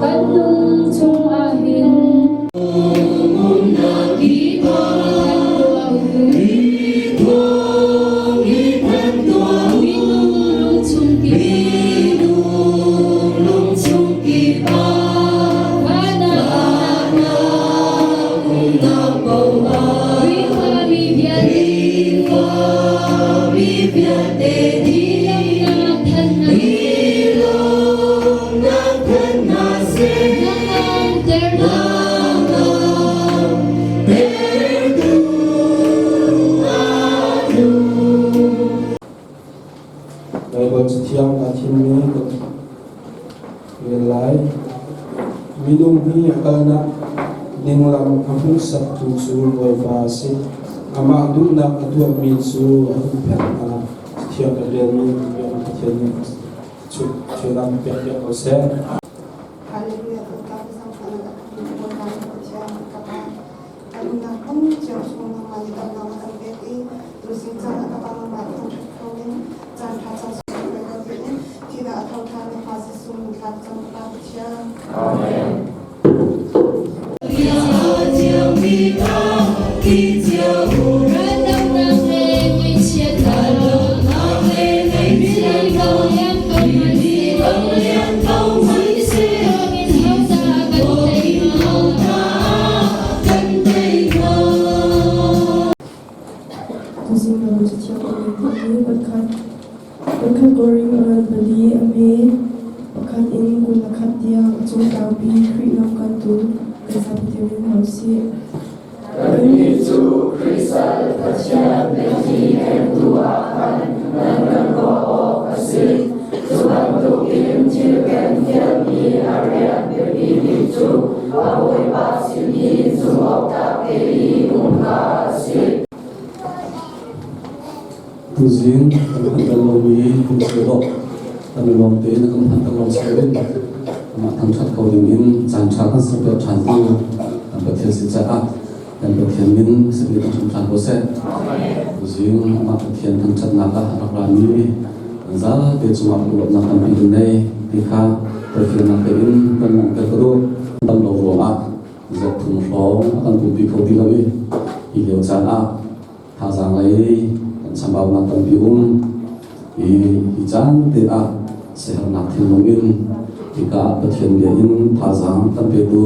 Kan lung chungah hin Minung lung chung kip ah Khrihfami vialte nih Baibal Cathiang aa thimmi kan rel lai. Minung hi a kalnak ding lam a hmuhsaktu cu Bawipa a si. Amah duhnak a tuahmi cu a huhphenh hna. Cathiang kan relmi biakinn Pathian nih Thilram pek piak ko seh. Hallelujah Bawipa zaangfahnak a kan Bawipa na Pathian ka Pa kan umnak hmun cio chung nangmah nih damnak na kan pek i tuzing caan ah ka Pa nangmah thangṭhat kho in caan ṭha caan sung kan kan ti in thihnak a tho ṭhan na fa Jesuh min thla cam ka Pa Pathian. Amen. Tuzing na cathiang kan in pakhat pakhat Korin ngan pali a hme pakhat in 21 tiang a cung tlangpi Khrih lamkaltu kan zapi tein hna usih. Kannih cu Khrih sal Pathian biapi kengtu ah khan nan kan ruah awk a si. Cu bantukin thil ken fialmi a rian biapi bik cu a Bawipa sin i zumhawktlak te i um kha a si. Tuzing kan hman bal lomi kum dawh kan lawm tein kan hman tak lawng si loin amah thangṭhat ko dingin caan ṭha kan serpiak ṭhan tu kan Pathian si caah kan Pathian min simi kan hram ṭhan ko seh. Tuzing amah Pathian thangṭhatnak ah a rak rami kan zapi cungah lunglawmhnak tampi kan nei ti kha perfialnak tein kan langhter ka duh. Dam lo ruangah zarh thum hrawng a kan pumpi kho ti lo i hi lio caan ah thazaang lei kan chambaunak tampi um i hi caan te ah siaherhnak thinlung in hika ah Pathian bia in thazaang kan petu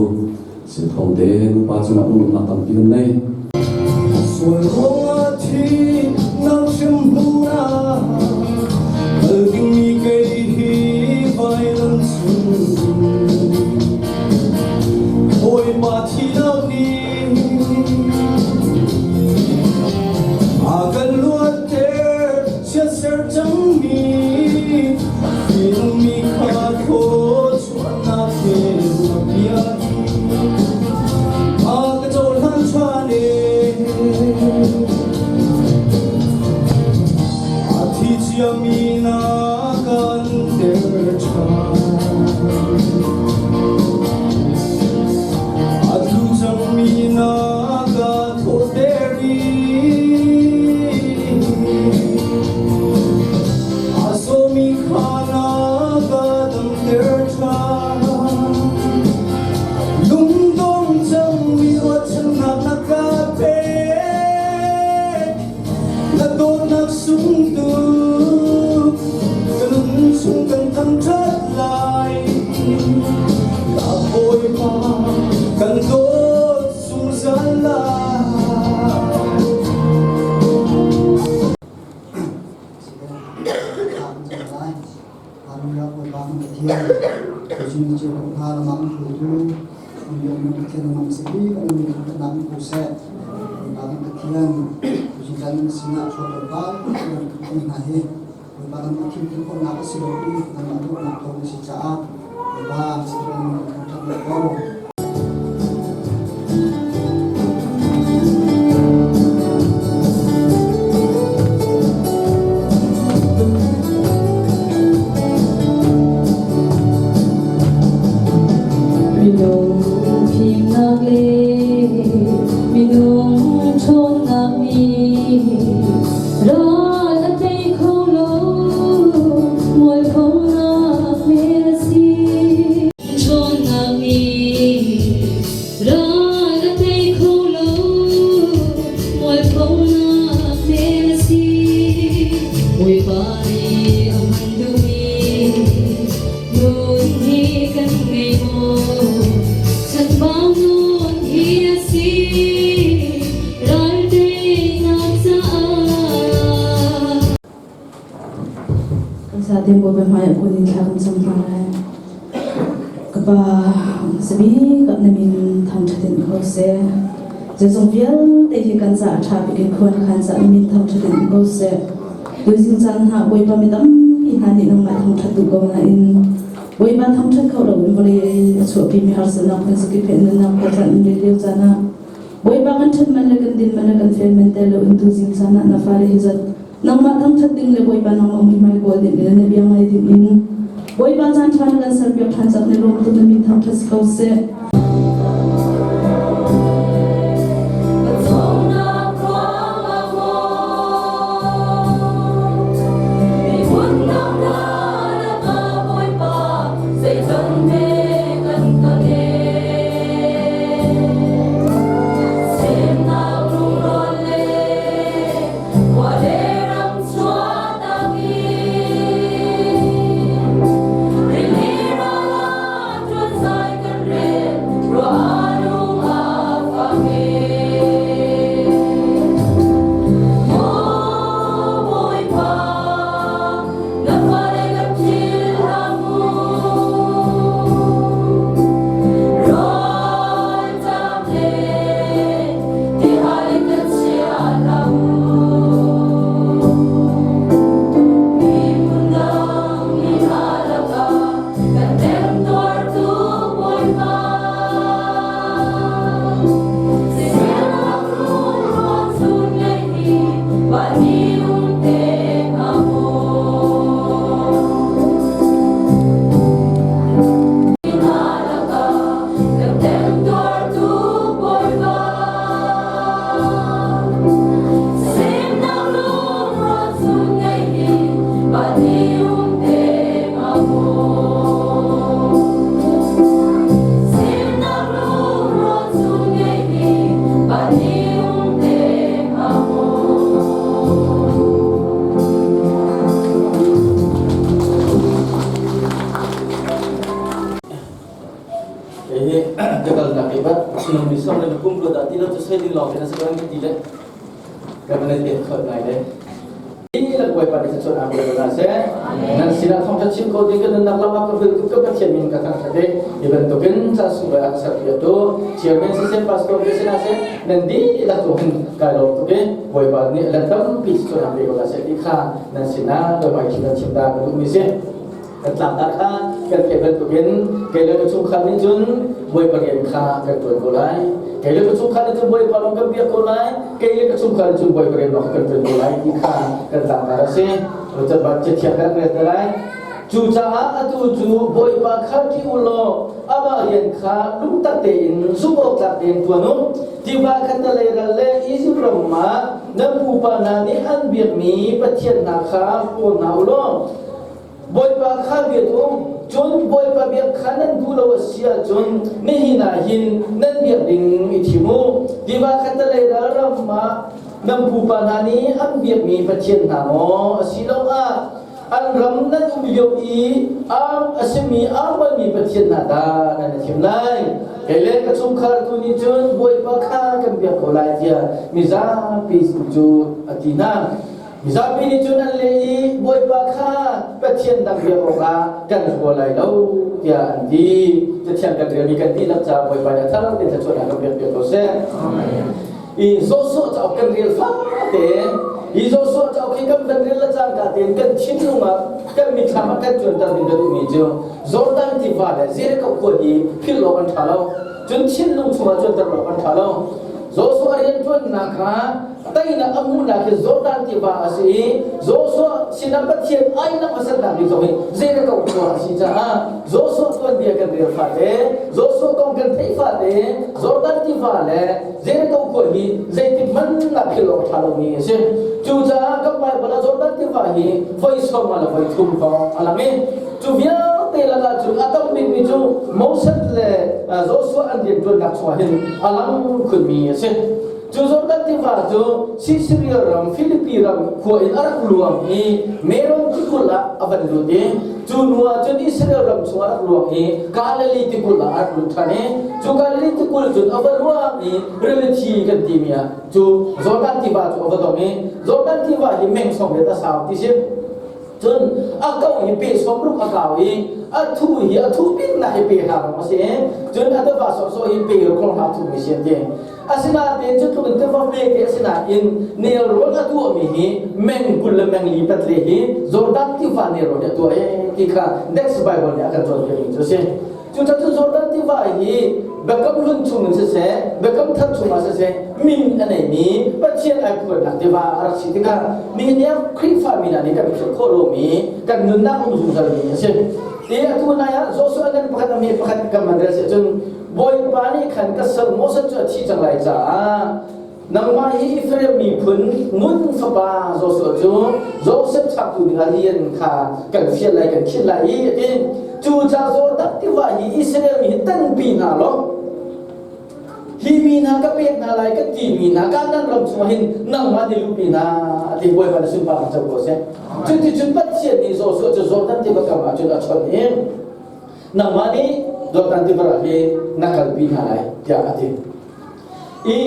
Sithong te nupa cungah lunglawmhnak tampi kan nei. Sual ruangah thi nang hrim hmuna kal dingmi kei hi vailam cung Bawipa thihnak nih A kan luatter chiatser cangmi minungmi kha thawchuahnak he ruah A ka cohlan ṭhan e a thi ciami na kan ter ṭhan. A tlu cangmi na ka thawhter i a sawmi kha na ka damter ṭhan. Lungdong cangmi ruahchannak na ka pek. Na dawtnak sung tuk ka nun chung kan thangṭhat lai. Ka Bawipa kan dawt zungzal lai. Bawipa hmaiah kun in thla kan cam hna lai. Ka Pa, sabi ka na min thangṭhat in ko seh. Zeizong vialte hi kan caah a ṭha bik in khuan khan caah na min thangṭhat in ko seh. Tuzing caan hna Bawipa mi tampi hna nih nangmah thangṭhat duh ko nain Bawipa thangṭhat kho loin vawlei a chuahpimi harsatnak phunzakip he nunnak khuacaan in rel lio caan ah Bawipa kan ṭhat man le kan din man le kan fel man tel loin tuzing caan ah na fale hi zat nangmah thangṭhat ding le Bawipa nangmah muihmai kawl ding in na bia ngai ding in Bawipa caan ṭha na kan serpiak ṭhan cak na lawm tuk na min thangṭhat si ko seh. Kei ka kalnak i bat sinung mi som le kum ko dah ti lo cu sei ding lawng te na si ko ti le ka van in tet khot ngai le hi la Bawipa nih thluachuah nak pe hna seh. Nan sinah thawngṭha chim ko ding ka nunnak lam ah ka vil tuk ka Pathian min ka thangṭhat i hi bantukin caan sunglawi a ka serpiaktu chairman siseh pastor te sinah seh nan dihlak cung hin kai lawm tuk i Bawipa nih lan tampi thluachuah nak pe ko hna seh ti kha nan sinah Bawipa khi kan chim ta ka duhmi si. Kan tlangtar kha kan theih bantukin kei le ka chungkhar nih cun Bawipa rian kha kan ṭuan ko lai. Kei le ka chungkhar nih cun Bawipa lawng kan biak ko lai. Kei le ka chungkhar nih cun Bawipa rian lawng kan ṭuan ko lai ti kha kan tlangtar a si. Cathiang kan rel te lai. Cucaah atu cu Bawipa kha ṭih u law amah rian kha lungtak tein zumh awk tlak tein ṭuan u. Tiva khattelei ral le Izipt ram ah nan pupa hna nih an biakmi pathian hna kha hlaw hna u law Bawipa kha biak u, cun Bawipa biak kha nan duh lo a si ahcun nihin ah hin nan biak ding i thim u. Tiva khattelei ral ram ah nan pupa hna nih an biakmi pathian hna maw asiloah an ram nan um lio i am a simi Ammonmi pathian hna dah nan i thim lai? Kei le ka chungkhar tu nih cun Bawipa kha kan biak ko lai tiah mizapi cu a ti hna. Mizapi nih cun an leh i Bawipa kha Pathian dang biak awkah kan hlaw lai lo tiah an ti. Cathiang kan relmi kan dihlak caah Bawipa nih a thar tein thluachuahnak kan pek piak ko seh. I Joshua cauk kan rel fate hi Joshua cauk hi kan van rel le cangka tein kan thinlung ah kan mitthlam ah kan cuanter ding ka duhmi cu Jordan tiva le Jericho khua hi philh awk an ṭha lo. Cun thinlung chungah cuanter awk an ṭha lo. Joshua rianṭuannak kha teinak a hmuhnak hi Jordan tiva a si i Joshua sinah Pathian ai lang hmasatnak bik zong hi Jericho khua a si caah Joshua tuanbia kan rel fate Joshua kong kan theih fate Jordan tiva le Jericho khua hi zeitik hmanh ah philh awk ṭha lomi a si. Cucaah kan Bible ah Jordan tiva hi voi sawm le voi thum hrawng a lang i cu vialte lakah cun a tam bikmi cu Moses le Joshua an rianṭuannak chungah hin a lang khunmi a si. Cu Jordan tiva cu Sisiria ram Filipi ram khua in a rak luang i Meron tikulh ah a van lut i cu hnu ah cun Israel ram chung a rak luang i Galilee tikulh ah a rak lut ṭhan i cu Galilee tikulh cun a va luang i Rili Thi kan timi ah cu Jordan tiva cu a va dong i Jordan tiva hi meng sawm riat a sau ti si. Cun a ko hi pe 60 a kau i a thu hi a thu biknak hi pe hna lawng a si. Cun a tiva sawhsawh hi pe khong hna thu mi si an ti. Asinain cu tluk in tiva hme te asinain nelrawn a tuahmi hi meng 20 le meng li patle hi Jordan tiva nelrawn nih a tuah ee ti kha Next Bible nih a kan cawnpiakmi cu a si. Cucaah Jordan tiva hi Biakam Hlun chung in siseh, Biakam Thar chungah siseh, min a neimi Pathian ai phuannak tiva a rak si tikah nihin ni ah Khrihfa mi hna nih kan philh khawh lomi kan nunnak um zungzalmi a si. I atu nai ah Joshua ngan pakhat a mi pakhat kan man rel si ahcun Bawipa nih khan ka sal Moses cu a thih cang lai caah nangmah hi Efraim miphun Nun fapa Joshua cu Joseph changtu dingah rian kha kan fial lai kan khinh lai i a ti. Cucaah Jordan tiva hi Israel mi hi tanpi hna law hi mi hna ka pek hna lai ka ti mi hna Kanaan ram chungah hin nangmah nih luhpi hna a ti. Bawipa na sunparnak co ko seh. Cuticun Pathian nih Joshua cu Jordan tiva kam ah cun a chawnh i nangmah nih Jordan tiva ral hi na kalpi hna lai tiah a ti. I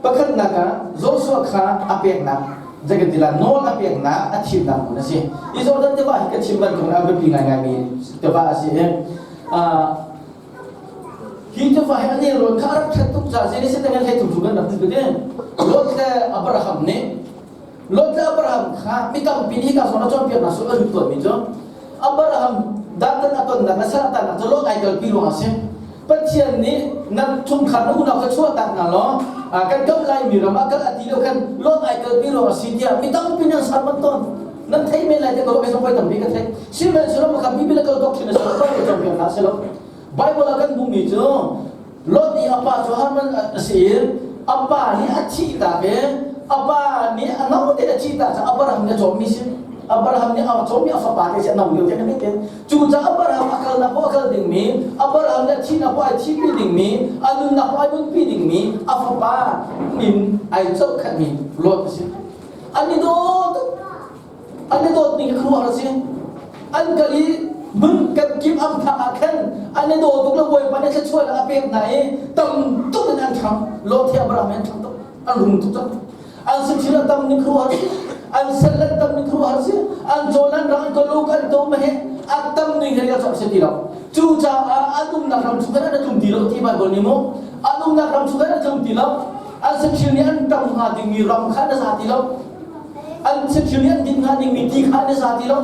pakhatnak ah Joshua kha a peknak zeikan nawl a peknak a thimnak hmun a si. I Jordan tiva hi ka chim bantuk in a biapi ngaingaimi tiva a si i hi tiva hi a nelrawn kha a rak ṭhat tuk caah Genesis kan hlei thum kan rak ti Lot le Abraham nih Lot le Abraham kha mi tampi nih hika zawn a cawnpiaknak sul a lut tawnmi cu Abraham dantat a tonnak le sal a tannak cu Lot ai kalpi ruangah a si. Pathian nih nan chungkhar na unau kha chuahtak hna law kan kam laimi ram ah kal a ti lo khan Lot ai kalpi ruangah a si tiah mi tampi nih an sermon tawn. Nan thei men lai te ko zong voi tampi ka theih. Sihmanhsehlaw pakhat biblical doctrine a si lo, Bible cawnpiak hna a si lo. Bible ah kan hmuhmi cu Lot nih a pa cu Harman a si i a pa nih a thih tak i a pa nih a no tein a thih tak cu Abraham nih a cawmmi si. Abraham nih a cawmmi a fapa te si a no lio te kan te. Cu caah Abraham a kalnak poah a kal dingmi, Abraham nih a thihnak poah ai thihpi dingmi, a nunnak poah ai nunpi dingmi a fapa min ai zohkhenhmi Lot a si. An i daw tuk. An i dawt ning khuaruahhar a si. An kal i hmun kan kim an phak ah khan an i daw tuk le Bawipa nih thluachuahnak a pek hna i tam tuk in an ṭhang. Lot he Abraham he an ṭhang tuk. An rum tuk cang. An saṭil a tam ning khuaruahhar a si. An sal an tam ning khuaruahhar a si. An caw an rang an kawluk an tom he a tam ning he a cawk si ti lo. Cucaah an umnak ram chung khan an tlung ti lo ti Baibal nih mu. An umnak ram chung khan an tlung ti lo. An saṭil nih an ṭam hnga dingmi ram kha an za ti lo. An saṭil nih an din hnga dingmi ti kha an za ti lo.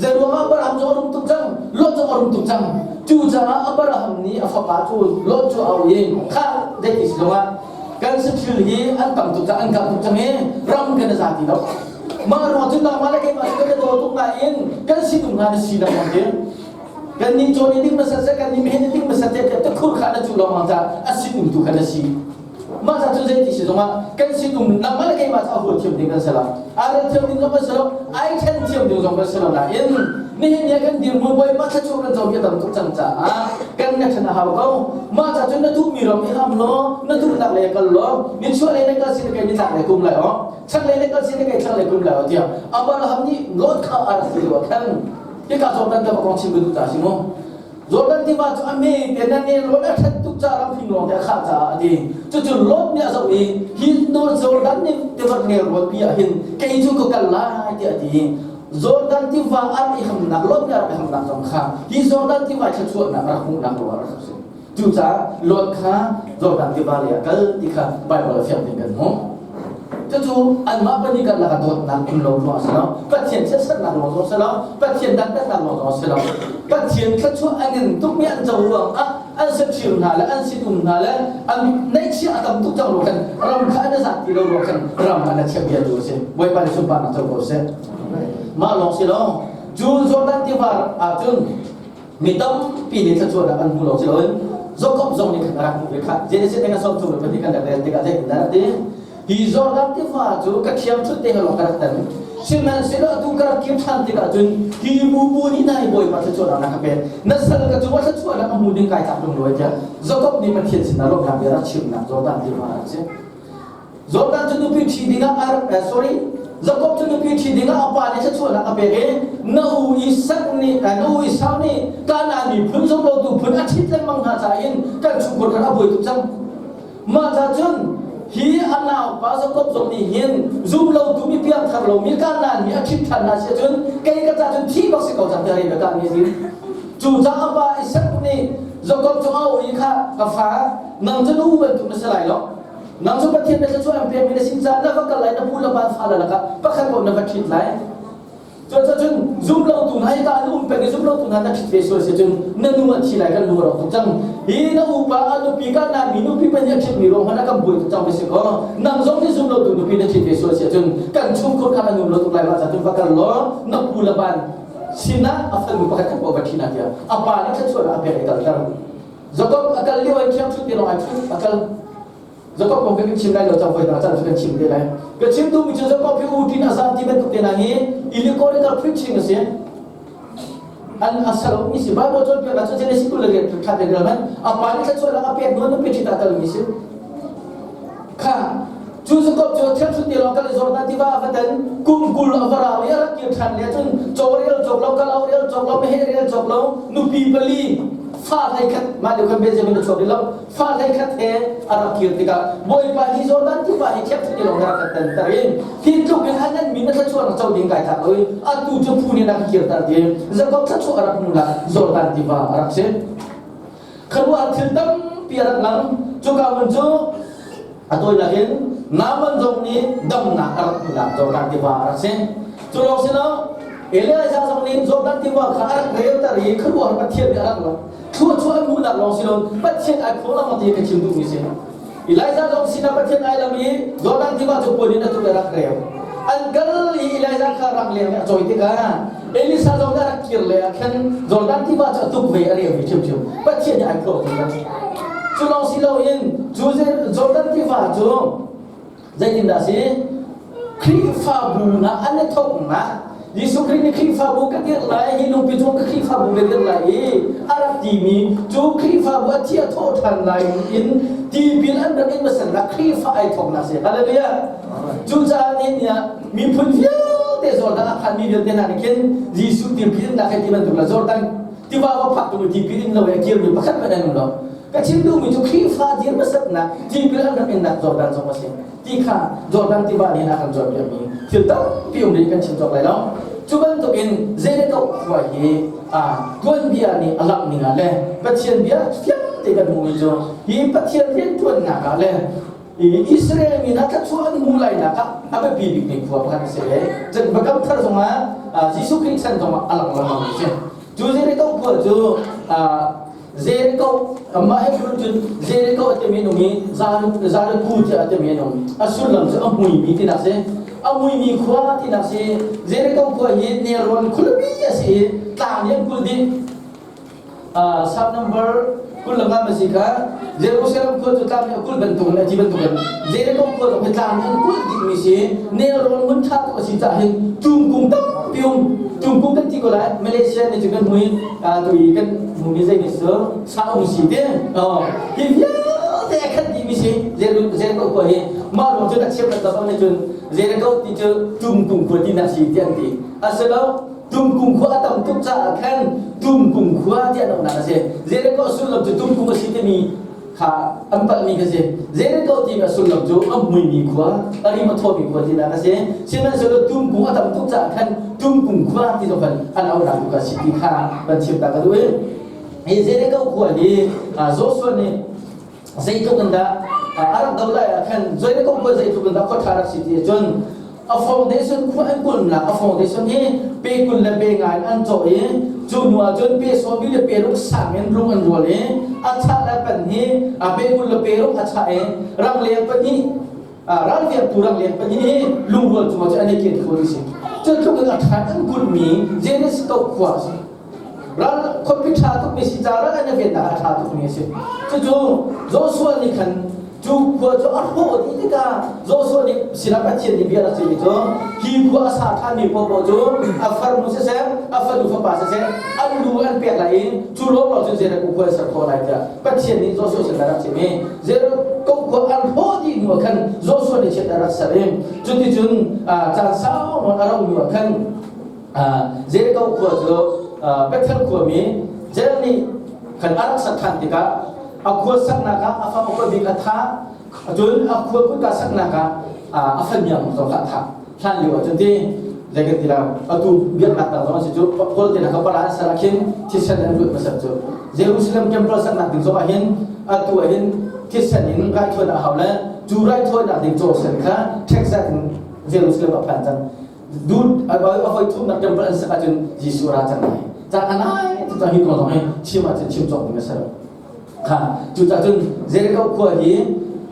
Zeiruangah Abraham cu a rum tuk cang, Lot cu a rum tuk cang. Cucaah Abraham nih a fapa cu Lot cu a auh i khah zeiti si zongah kan saṭil hi an tam tuk cang, an karh tuk cang i ram kan i za ti lo. Mah ruang cun nangmah le keimah cu kan i daw tuk nain kan sinum hna na si lengmang ti. Kan nih caw nih ding hmasa seh, kan nih meheh nih ding hmasa seh, tiah tikhur kha na cu lengmang caah a sinum tu kha na si. Mah ca cu zeiti si zongah kan sinum nangmah le keimah cu a huat thiam ding kan si lo. Aa rel thiam ding zong kan si lo, ai ṭhen thiam ding zong kan si lo nain nihin ni ah kan dirhmun Bawipa thluachuah kan comi a tam tuk cang caah kan na ṭhen a hau ko. Mah ca cu na duhmi ram i ham law, na duhnak lei kal law, nichuah lei na kal si na kei nitlak lei kum lai aw, chaklei na kal si na kei thlanglei kum lai aw tiah Abraham nih Lot kha a rak ti lio ah khan hika Jordan tiva kong chim ka duh ta si mu. Jordan tiva cu a me te na ne rawn a ṭhat tuk caah ramhring lawng te a khah caah a ti. Cucu Lot nih a zoh i hi Jordan nih tiva nelrawn pi ah hin kei cu ka kal lai tiah a ti. Jordan tiva a rak i hamnak Lot nih a rak i hamnak zong kha hi Jordan tiva thluachuahnak a rak hmuhnak ruangah a rak si. Cucaah Lot kha Jordan tiva lei ah kal ti kha Baibal a fiang tein kan hmuh. Cucu anmah pahnih karlak ah dawtnak um lo ruang a si lo. Pathian chiatsernak ruang zong a si lo. Pathian dantatnak ruang zong a si lo. Pathian thluachuah a ngan tukmi an co ruang ah an saṭhir hna le an sinum hna le an neihchiah a tam tuk cang ruang khan ram kha an i zat ti lo ruang khan ram an a chiah bia tu a si. Bawipa nih sunparnak co ko seh. Mah lawng si lo. Cu Jordan tiva ahcun mi tampi nih thluachuahnak an hmu lo si loin Jakob zong nih khan a rak hmuh ve kha Genesis kan som chung pahnih kan rak rel tikah zeitindah rak ti hi Jordan tiva cu ka thiam chut te lawng ka rak tan sihmanhsehlaw atu ka rak kir ṭhan tikah cun hi bubu nih na i bawipa thluachuahnak na ka pek na sal ka cungah thluachuahnak a hmu ding kai tlak tung lo tiah Jakob nih Pathian sinah lawmhnak bia rak chimnak Jordan tiva a si Jordan cu nupi ṭhi dingah a rak sorry Jakob cu nupi ṭhi dingah a pa nih thluachuahnak a pek i na u Isak nih na u Esau nih Kanaan miphun zumlotu phun a ṭhit lengmang hna caah in kan chungkhar khan a buai tuk cang. Mah ca cun hi a nau naupa Jakob zong nih hin zum lotu mi piangthar lomi Kanaan mi a ṭhit ṭhan hna si ahcun kei ka ca cun thi bak si ko cang tiah Rebekah nih a ti. Cu caah pa Isak nih Jakob cu a auh i kha ka fa nang cu nu bantuk na si lai lo. Nang cu Pathian na thluachuah an pekmi na sin caah na va kal lai na pu le pa fale lakah pakhat paoh na va ṭhit lai. Cuacun zum lotu hna hi ta an um peng i zum lotu hna na ṭhit ve sual si cun na nu a thi lai kan lu a rawk tuk cang. Hi na upa a nupi ka na mi nupi pahnih a ṭhitmi ruang hmanh ah kan buai tuk cang ve si kaw nang zong nih zum lotu nupi na ṭhit ve sual si ahcun kan chungkhur kha na num lo tuk lai mah ca cun va kal law na pu le ban sinah a fanu pakhat khat paoh va ṭhi hna tiah a pa nih thluachuahnak a pek i kalter. Jakob a kal lio in ṭhiangṭhunh ti lawng ai ṭhut a kal. Jakob kong kan chim lai lo cang voi dang caan cu kan chim te lai. Ka chim duhmi cu Jakob hi utin a zam ti bantuk te na hi allegorical preaching a si. An a salo mi si Bible cawnpiak ah cun Genesis 20 le riat khat le man a pa nih thluachuah a pek nuan nupi ṭhit ah kal mi si. Kha cu Jakob cu ṭhiangṭhunh te lawng kal i Jordan tiva a va tan kum 20 a va rau i a rak kir ṭhan le cun caw rel cawk lo kalauk rel cawk lo meheh rel cawk lo nupi pali fa hlei khat mah lio khan Benjamin a chuak rih lo fa hlei khat he a rak kir tikah Bawipa hi Jordan tiva hi ṭhiangṭhunh te lawng na rak kan tanter i hi tluk in an min na thluachuah rak co ding kai tlak lo i atu cu phu nih na ka kirter ti Jakob thluachuah a rak hmuhnak Jordan tiva a rak si. Kharuah thil tampi a rak lang. Cuka hmun cu a tawinak in Naaman zong nih damnak a rak hmuhnak Jordan tiva a rak si. Cu lawng si lo, Elijah zong nih Jordan tiva kha a rak relter i khuaruahhar Pathian nih a rak lang. Thluachuah an hmuhnak lawng si lo, Pathian ai phuang lengmang ti ka chim duhmi si. Elijah zong sinah Pathian ai lam i Jordan tiva cu puan in a tuk i a rak reu. An kal i Elijah kha rak leng i a cawi tikah Elisa zong nih a rak kir le ah khan Jordan tiva cu a tuk ve a reu ve ṭhiamṭhiam. Pathian nih ai phuang ti Cu lawng si loin cu Jordan tiva cu Zeitindah a si? Khrihfabu hna an i thawknak Jesuh Khrih nih Khrihfabu ka dirh lai, hi lungpi cung ka Khrihfabu ka dirh lai i a rak timi cu Khrihfabu a thi a thawh ṭhan lai in tipil an rak in hmasannak Khrihfa ai thawknak si. Hallelujah! Cucaah nihin ni ah miphun vialte Jordan a phanmi vialte hna nih khin Jesuh tipil innak he ti bantuk le Jordan tiva va phak tu tipil in lo i a kirmi pakhat hmanh an um lo. Ka chim duhmi cu Khrihfa dir hmasatnak tipil an rak innak Jordan zong a si. Ti kha Jordan tiva nih a kan cawnpiakmi thil tampi um rih kan chim cawk lai lo. Cu bantukin Jericho khua hi tuanbia nih a langh ning ah le Pathian bia fiang te kan hmuhmi cu hi Pathian rianṭuannak ah le Israel mi hna thluachuah an hmuh lainak ah a biapi bikmi khua pakhat a si. Cun Biakam Thar zongah Jesuh Khrih chan zongah a lang lengmang mi a si. Cu Jericho khua cu Jericho amah Hebrew cun Jericho a timi nung i Jericho tiah a timi nung a sullam cu a muimi tinak si a muimi khua tinak si Jericho khua hi nelrawn khualipi a si i tlang nih an kulh dih Psalm number 25 a si kha Jerusalem khua cu tlang nih a kulh bantuk in a ti bantuk in Jericho khua zong hi tlang nih an kulh dihmi si nelrawn hmun ṭha tuk a si caah hin tumkung tampi um tumkung kan ti ko lai Malaysia nih cun kan hmui tu i kan hmumi zei nih su saung si te hi vialte a khat dihmi si Jericho khua hi mah ruang cun a cheukhat bang nih cun Jericho ti cu tumkung khua tinak si ti an ti asilo tumkung khua a tam tuk caah khan tumkung khua ti an auhnak a si Jericho sullam cu tumkung a si timi kha an palhmi kha si Jericho timi a sullam cu a muimi khua a rim a thawmi khua tinak a si sihmanhsehlaw tumkung a tam tuk caah khan tumkung khua ti zong khan an auhnak tu kha si ti kha kan chim ta ka duh i hi Jericho khua hi Joshua nih zeitluk in dah a rak do lai ah khan Jericho khua zeitluk in dah khua ṭha rak si ti cun a foundation khua an kulhnak a foundation hi pe 20 le pe nga in an cawh i cu hnu ah cun pe 70 le pe ruk sang in lung an rual i a chah le pan hi a pe 20 le pe ruk a chah i rangleng pahnih ralvengtu rangleng pahnih hi lungrual cungah cun an i ken kho ti si cu tluk in a ṭhan an kulhmi Jericho khua a si ral khuapi ṭha tukmi si ca ral an i vennak a ṭha tukmi a si cucu Joshua nih khan cu khua cu a hrawh dih tikah Joshua nih sinah Pathian nih bia rak chimmi cu hi khua a sa ṭhanmi paohpaoh cu a farnu siseh a fanu fapa siseh an lu an pek lai i cu lawnglawng cun Jericho khua an ser khawh lai tiah Pathian nih Joshua sin a rak chim i Jericho khua an hrawh dih hnu ah khan Joshua nih chiat a rak ser i cuticun caan sau nawn a rauh hnu ah khan Jericho khua cu Bethel khuami Jeremy khan a rak sak ṭhan tikah a khua saknak ah a fapa bik a thah. Cun a khua kutka saknak ah a fahniang zong kha a thah. Hlan lio ah cun ti zei kan ti lo atu biaknak dang zong a si cu Paul te ka pala an ser ah khin thisen an luat hmasat cu Jerusalem temple saknak ding zong ah hin atu ah hin thisen in raithawinak a hau le cu raithawinak ding caw sen kha ṭhekzat in Jerusalem a phan cang. Dut a voi thumnak temple an sak ahcun Jesuh ra cang lai. Caan a nai tuk hi kong zong hi chim ahcun chim cawk ding a si lo. Kha cucah cun Jericho khua hi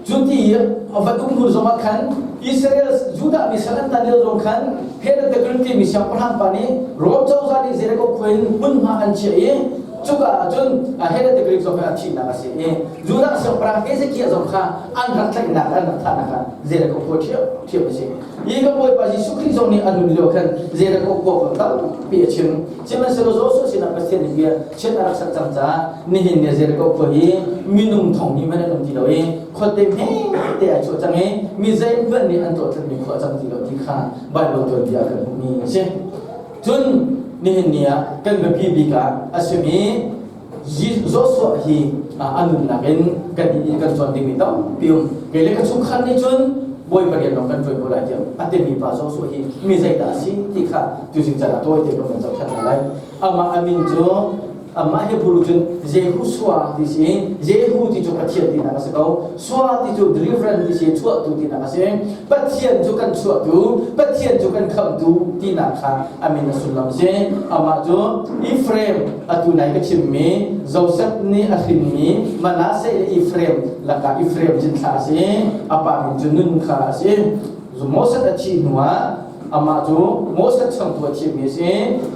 cu ti a van um hnu zongah khan Israel Judah mi sal an tan lio zong khan Herod the Great timi siangpahrang pa nih Rom cozah nih Jericho khua in hmunhma an chiah i cuka ah cun Herod the Great zong hi a thihnak a si i Judah siangpahrang Hezekiah zong kha an rak tlaihnak an rak thahnak ah Jericho khua ṭhiam a si. Hi kan Bawipa Jesuh Khrih zong nih a nun lio khan Jericho khua kong tampi a chim. Sihmanhsehlaw Joshua sinah Pathian nih bia chiat a rak sak cang caah nihin ni Jericho khua hi minung thong hnih hmanh an um ti lo i khuate hmete ai chuah cang i mi zeihmanh nih an tuahtlunmi khua a cang ti lo ti kha Baibal tuanbia kan hmuhmi a si. Cun nihin ni ah kan biapi bik ah a simi Joshua hi a nunnak in kan i kan cawn dingmi tampi um. Kei le ka chungkhar nih cun Bawipa rian lawng kan ṭuan ko lai tiah a timi pa Joshua hi mi zeidah a si ti kha tuzing caan ah tawi te kan van zoh ṭhan hna lai. Amah a min cu amah Hebrew cun Jehoshua ti si. Jehu ti cu Pathian tinak a si ko. Sua ti cu deliverance ti si, chuahtu tinak a si. Pathian cu kan chuahtu, Pathian cu kan khamhtu tinak kha a min a sullam a si. Amah cu Ephraim atu nai ka chimmi Joseph nih a hrinmi Manasseh le Ephraim lakah Ephraim cinthlak a si. A pa min cu Nun kha a si. Moses a thih hnuah amah cu Moses changtu a thimmi a si.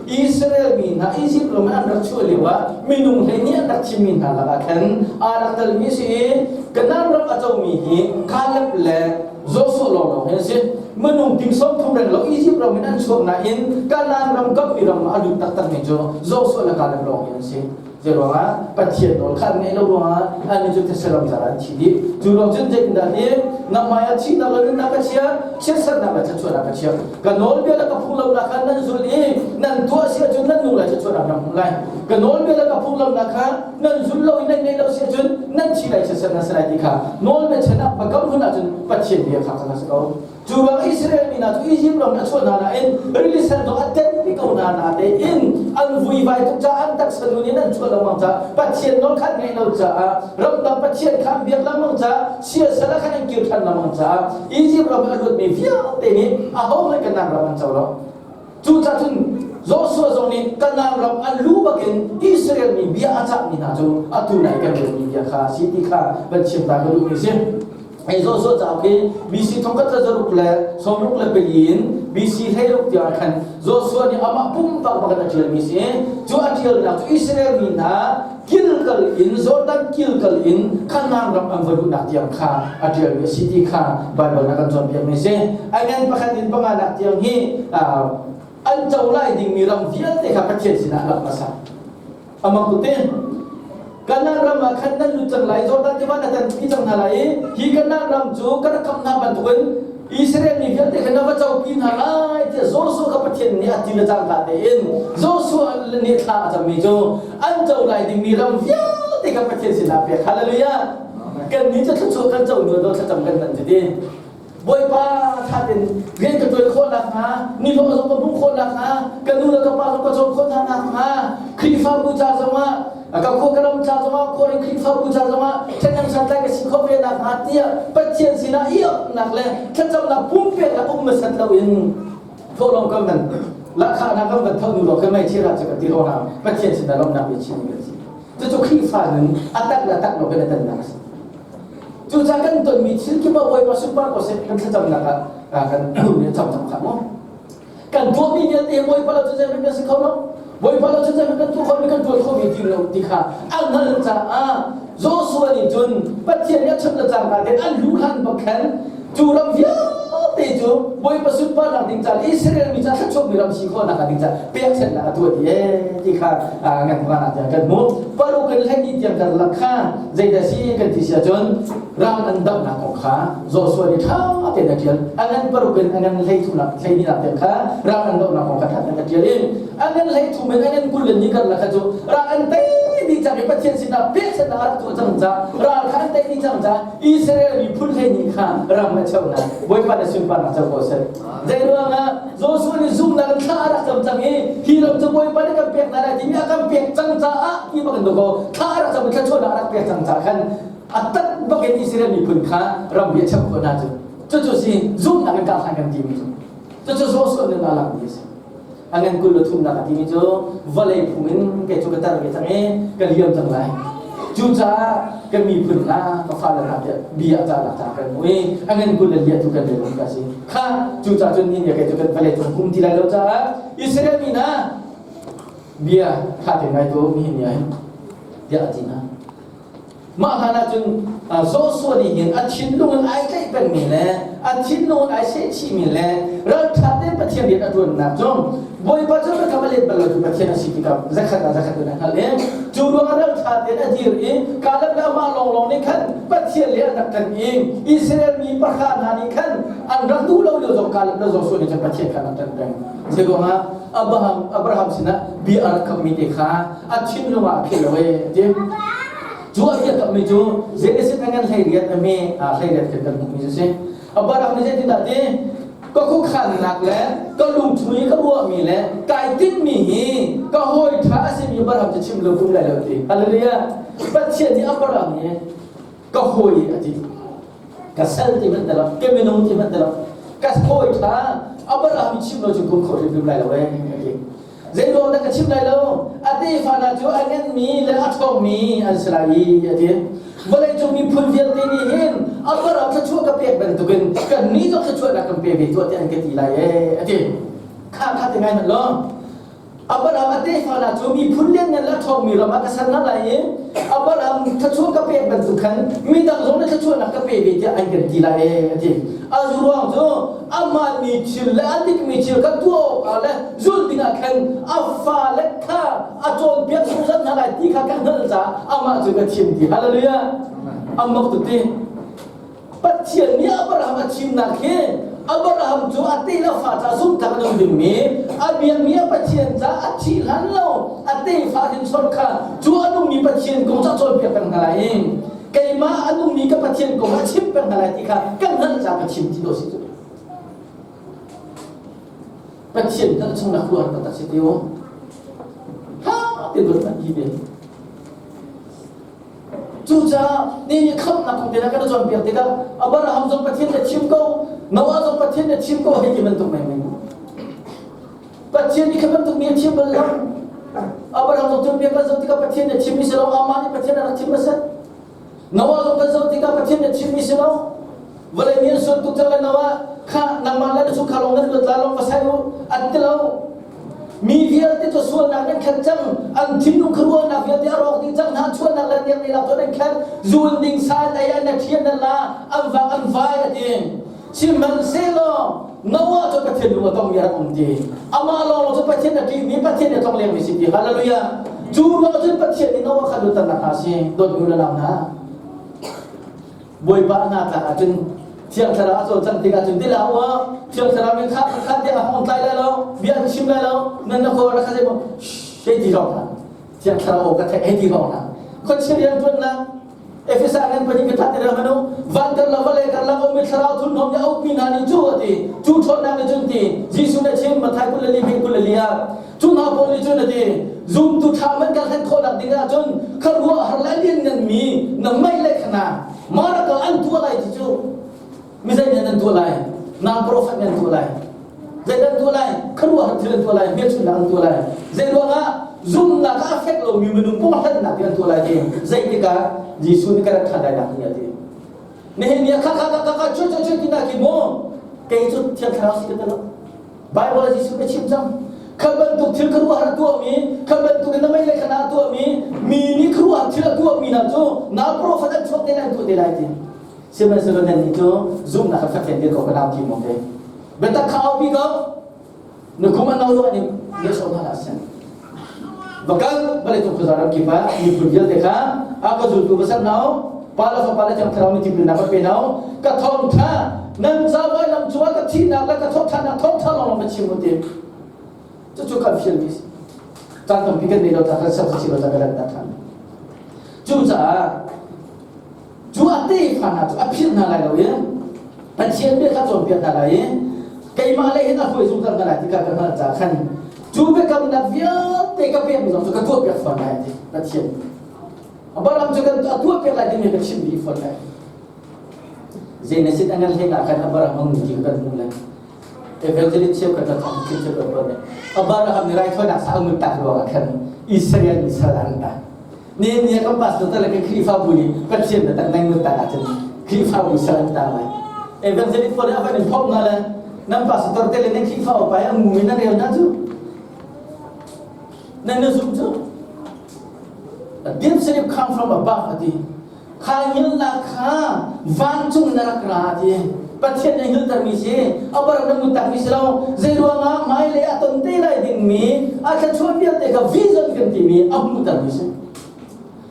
Israel mi hna Izipt ram an rak chuah lioah minung hlei an rak thimmi hna lakah khan aa rak telmi a si i Kanaan ram a comi hi Caleb le Joshua lawnglawng hi an si. Minung ting 30 reng lo Izipt ram in an chuak nain Kanaan ram kammi ram ah a lut taktakmi cu Joshua le Caleb lawng hi an si. Zeiruangah Pathian nawl kha an ngeih lo ruangah annih cu thetse ram car an thi dih. Cu ruang cun zeitindah ti nangmah ah thihnak le nunnak ka chia, chiatsernak le thluachuahnak ka chia. Ka nawlbia le ka phunglamnak kha nan zul i nan tuah si ahcun nan nung lai thluachuahnak nan hmuh lai. Ka nawlbia le ka phunglamnak kha nan zul lo i nan ngeih lo si ahcun nan thi lai chiatser nan si lai ti kha nawlbia chan ah bakam hun ahcun Pathian bia kha kha si ko. Cu bang Israel mi hna cu Izipt ram in a chuah hna nain rili sen zong a tenpi ko hna natein an vuivai tuk caah an taksa nun in an chuah lengmang caah Pathian nawl kha an ngaih lo caah ramdang Pathian kha an biak lengmang caah siasal ah khan an kir ṭhan lengmang caah Izipt ram in a luatmi vialte nih ahohmanh Kanaan ram an co lo. Cucaah cun Joshua zong nih Kanaan ram an lu bakin Israel mi bia a cahmi hna cu atu nai kan relmi bia kha a si ti kha van chim ta ka duhmi a si. Hei Joshua cauk hi BC 1664 in BC 16 tiang khan Joshua nih amah pumpak bakin a ṭialmi si. Cu a ṭialnak cu Israel mi hna kilkal in Jordan kilkal in Kanaan ram an va luhnak tiang kha a ṭialmi a si ti kha Baibal ah kan cawnpiakmi a si. A ngan pakhat in panganak tiang hi an co lai dingmi ram vialte kha Pathian sinah a lak hmasa. Amak tu te Kanaan ram ah khan nan lut cang lai Jordan tiva na tan pi cang hna lai i hi Kanaan ram cu ka rak kamh hna bantukin Israel mi vialte kha na va copi hna lai tiah Joshua kha Pathian nih a ti le cangka tein Joshua nih thla a cammi cu an co lai dingmi ram vialte kha Pathian sinah pek. Hallelujah! Kan nih cu thluachuah kan co hnu do thlacam kan man cu ti. Bawipa tha tein rian ka ṭuan khawh nakhnga, nihlawh zong ka hmuh khawh nakhnga, ka nu le ka pa zong ka cawm khawh hna nakhnga, Khrihfabu ca zongah, ka khua ka ram ca zongah, khuaring Khrihfabu ca zongah ṭhahnem santlai ka si khawh ve nakhnga tiah Pathian sinah i awknak le thlacamnak pumpeknak um hmasat loin thawhlawm kan van lahkhahnak kan van tho nu law kan mei chira cu kan ti hna Pathian sinah lawmhnak bia chim kan si. Cucu Khrihfa nun a tak le a tak lo kan i tannak a si. Cucaah kan tonmi thil kip ah Bawipa sunpar ko seh kan thlacamnak ah kan nih cam cang kha mu. Kan tuahmi vialte Bawipa lo cu zeihmanh kan si kho lo. Bawipa lo cu zeihmanh kan tuah khomi kan tuah khomi ti lo ti kha a hngalh caah Joshua nih cun Pathian nih a chimh le cangka tein an lu hlan bak khan cu ram vialte cu Bawipa sunparnak ding ca Israel mi ca thluachuakmi ram si khawhnak ding ca pekchanhnak a tuah ti ee ti kha ngan hmuh ah tiang kan hmuh. Paruk in hleihnih tiang karlak kha zeidah si kan ti si ahcun ram an dohnak kong kha Joshua nih ṭha tein a ṭial. A ngan paruk in a ngan hleithumnak hleihnih tiang kha ram an dohnak kong kha ṭha tein a ṭial i a ngan hleithum in a ngan 24 karlak kha cu ral an tei dih cang i Pathian sinah pekchanhnak a rak tuah cang caah ral kha an tei dih cang caah Israel miphun hleihnih kha ram a cheu hna. Bawipa na sunparnak co ko seh. Zei ruangah Joshua nih zumhnak in thla a rak cam cang i hi ram cu Bawipa nih kan pek hna lai timi a kan pek cang caah ti bak in ko thla a rak cam i thluachuahnak a rak pek cang caah khan a tat bak in Israel miphun kha ram hi a cheuh khawh hna cu. Cucu si zumhnak in kah kan timi cu. Cucu Joshua nih a langmi a si. A ngan 23 nak a timi cu vawlei phung in kei cu ka tar ve cang i ka liam cang lai. Cucaah kan miphun hna ka fale hna tiah bia ca nak ca kan hmu i a ngan 24 tu kan rel ka si. Kha cucaah cun ni kei cu kan vawlei cung kum ti lai lo caah Israel mi hna bia kha te ngai ko mi ni ah hin tiah a ti hna. Mah hlan ahcun Joshua nih hin a thinlung in ai tlaih pengmi le a thinlung in ai sehchihmi le ralṭha tein Pathian rian a ṭuannak cu Bawipa cu biakam a let bal lo cu Pathian a si tikah zakhat ah zakhat in a hngalh i cu ruangah ralṭha tein a dir i Kaleb le amah lawnglawng nih khan Pathian le an rak ṭan i Israel mi pahra hna nih khan an rak duh lo lio zong Kaleb le Joshua nih cun Pathian kha an rak ṭan peng. Zeiruangah Abraham Abraham sinah bia a rak kammi te kha a thinlung ah a philh lo ee ti. Cu a bia kammi cu Genesis a ngan 18 a me a 18 kan kan hmuhmi cu si. Abraham nih zeitindah ti ka khuakhannak le ka lungchung i ka ruahmi le kai tinhmi hi ka hawi ṭha a simi Abraham cu chim lo kum lai lo ti. Hallelujah. Pathian nih Abraham hi ka hawi a ti. Ka sal ti hmanh ti lo, ka minung ti hmanh ti lo. Ka hawi ṭha Abraham chim lo cu kum kho hrimhrim lai lo ee a ti. Zeiruang dah ka chim lai lo? A tefa hna cu a nganmi le a ṭhawngmi an si lai i a ti. Vawleicung miphun vialte nih hin Abraham thluachuah ka pek bantukin kannih zong thluachuahnak kan pe ve tuah tiah an ka ti lai ee a ti. Kha kha te ngai hmanh law. Abraham a tefa hna cu miphun lianngan le a ṭhawngmi ram ah ka ser hna lai i Abraham thluachuah ka pek bantuk khan midang zong nih thluachuahnak ka pe ve tiah an kan ti lai ee a ti. A ruang cu amah mi thil le a dikmi thil kha tuah awkah le zulh dingah khan a fale kha a cawnpiak zungzal hna lai ti kha ka hngalh caah amah cu ka thim ti. Hallelujah. Amok tu ti. Pathian nih Abraham a thimnak hi Abraham cu a te le fa ca zumhtlak a um dingmi a biakmi a Pathian ca a thih hlan lo a tefa hrinsor kha cu a nungmi Pathian kong ca cawnpiak peng hna lai i keimah a nungmi ka Pathian kong a chimh peng hna lai ti kha kan hngalh ca ka chim ti dawh si cu Pathian hngalh chung nak ruah taktak si ti u ha ti dawt hi ve Cucaah ni nih khamhnak kong te kan cawnpiak tikah Abraham zong Pathian na chim ko, Noah zong Pathian na chim ko hei ti bantuk menmen. Pathian nih kha bantuk mi a chim bal lo. Abraham zong cawnpiak kan zoh tikah Pathian na chim mi si lo, amah nih Pathian a rak chim a si. Noah zong kan zoh tikah Pathian na chim mi si lo. Vawlei mi an sual tuk cang le Noah kha nangmah le na chungkhar lawng nan luat la lawng va sai u an ti lo. Mi vialte cu sualnak nan khat cang, an thinlung khuaruahnak vialte a rawk dih cang hna, chuahnak le tiang lak cu nan khat, zun ding sa an ei an thian nan la, an vang an vai a ti. Sihmanhsehlaw Noah cu Pathian lung a tongmi a rak um ti. Amah lawng cu Pathian a ṭihmi, Pathian a tlong lengmi si ti. Hallelujah. Cu ruang cun Pathian nih Noah kha luatternak hna si, dawtmi u le nau hna. Bawipa a hna tlak ahcun Thiang Thlarau a cawlcangh tikah cun ti hlah u Thiang Thlarau nih kha kha tiang a hong tlai lai lo bia an chim lai lo nan na khaw na kha zei maw hei ti hrawng hna Thiang Thlarau aw ka theih hei ti hrawng hna khuachia rian ṭuannak Efesa ngan pahnih ka that ti manu van kar la vale kar la omi thlarau thun hom ya aupi hna nih cu ati cu ṭhawnnak nih cun ti Jesuh na chim Mathai 24 he 24 ah Cu hna pawl nih cun a ti, zumtu ṭha man kan hlen khawhnak ding ahcun kha ruah har le lian nganmi na mei le khana miracle an tuah lai ti cu mizei nih nan tuah lai nang profet nih an tuah lai zei an tuah lai khuaruah har thil an tuah lai hmelchunhnak an tuah lai zei ruangah zumhnak ah a fek lomi minung pumhlannak an tuah lai ti zeitikah Jesuh nih ka rat ṭhan lai nak ni a ti nihin ni ah kha kha kha kha chu chu chu ti na ki mu kei cu thiang thlarau si ka ti lo Bible ah Jesuh ka chim cang. Kha bantuk thil khuaruahhar tuahmi, kha bantuk in na mei le khana tuahmi, mi nih khuaruahhar thil a tuahmi hna cu na profet an chuak te lai an tuah te lai ti. Sihmanhsehlaw nan nih cu zumhnak a fek dir ko ka nau ti mo te. Biatak kha aupi ko. Na kum an nau ruah ning ne so hna sen. Bakal bale tu khuza ram kip ah miphun vialte kha a ka zultu va ser nau pa le fapa le thiang thlarau nih tipilnak va pe nau ka thawngtha nan ca vailam cungah ka thihnak le ka thawhthannak thawngtha lawnglawng va chim u ti cucu kan fialmi caan tampi kan nei lo ta kan ser si lo ta kan lan ta than. Cucaah cu a tefa hna cu a philh hna lai lo i Pathian bia kha cawnpiak hna lai i keimah lei hin a hruai zungzal hna lai ti kha ka hngalh caah khan cu biakamnak vialte ka pekmi zong cu ka tuahpiak fawn lai ti Pathian. Abraham cu kan a tuahpiak lai timi ka chim dih fawn lai. Genesis angan hleng ah khan Abraham hong ti kan hmuh lai. Evangelist cheukhat le thawngtha cheukhat pawl nih Abraham nih raithawinak sa a ngut tak ruangah khan Israel mi sal an ta. Ni ni kan pastor te le kan Khrihfabu nih Pathian biatak nan ngut tak ahcun Khrihfabu sal an tang lai. Evangelist pawl nih a van in phomh hna le nan pastor te le nan Khrihfa upa i a ngu in nan rel hna cu. Nan na zum cu. A deep sleep come from above a ti. Kha hngilhnak kha vancung na rak ra ti. Pathian na hngilhtermi si, a barak na muttakmi si lo. Zei ruangah hmailei a ton te lai dingmi a thluachuah vialte kha vision kan timi a hmuhtermi si.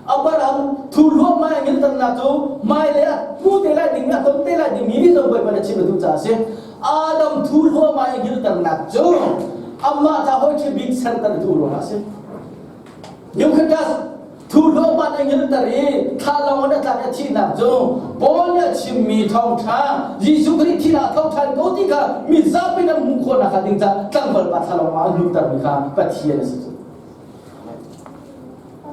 Abraham thu hluahmah a hngilhternak cu hmailei a hmu te lai dingmi a ton te lai dingmi vision Bawipa na chim a duh caah a si. Adam thu hluahmah i hngilhternak cu amah ca hawi ṭhi bik serter duh ruangah a si. Eucharis thu hlawhman a ngilter i thlalawng in a tlak i a thihnak cu Paul nih a chimmi thawngṭha Jesuh Khrih thihnak a tho ṭhan ko ti kha mi zapi nan hmuh khawh nakhnga ding caah tlangval pa thlalawng ah a hnuktermi kha Pathian a si cu.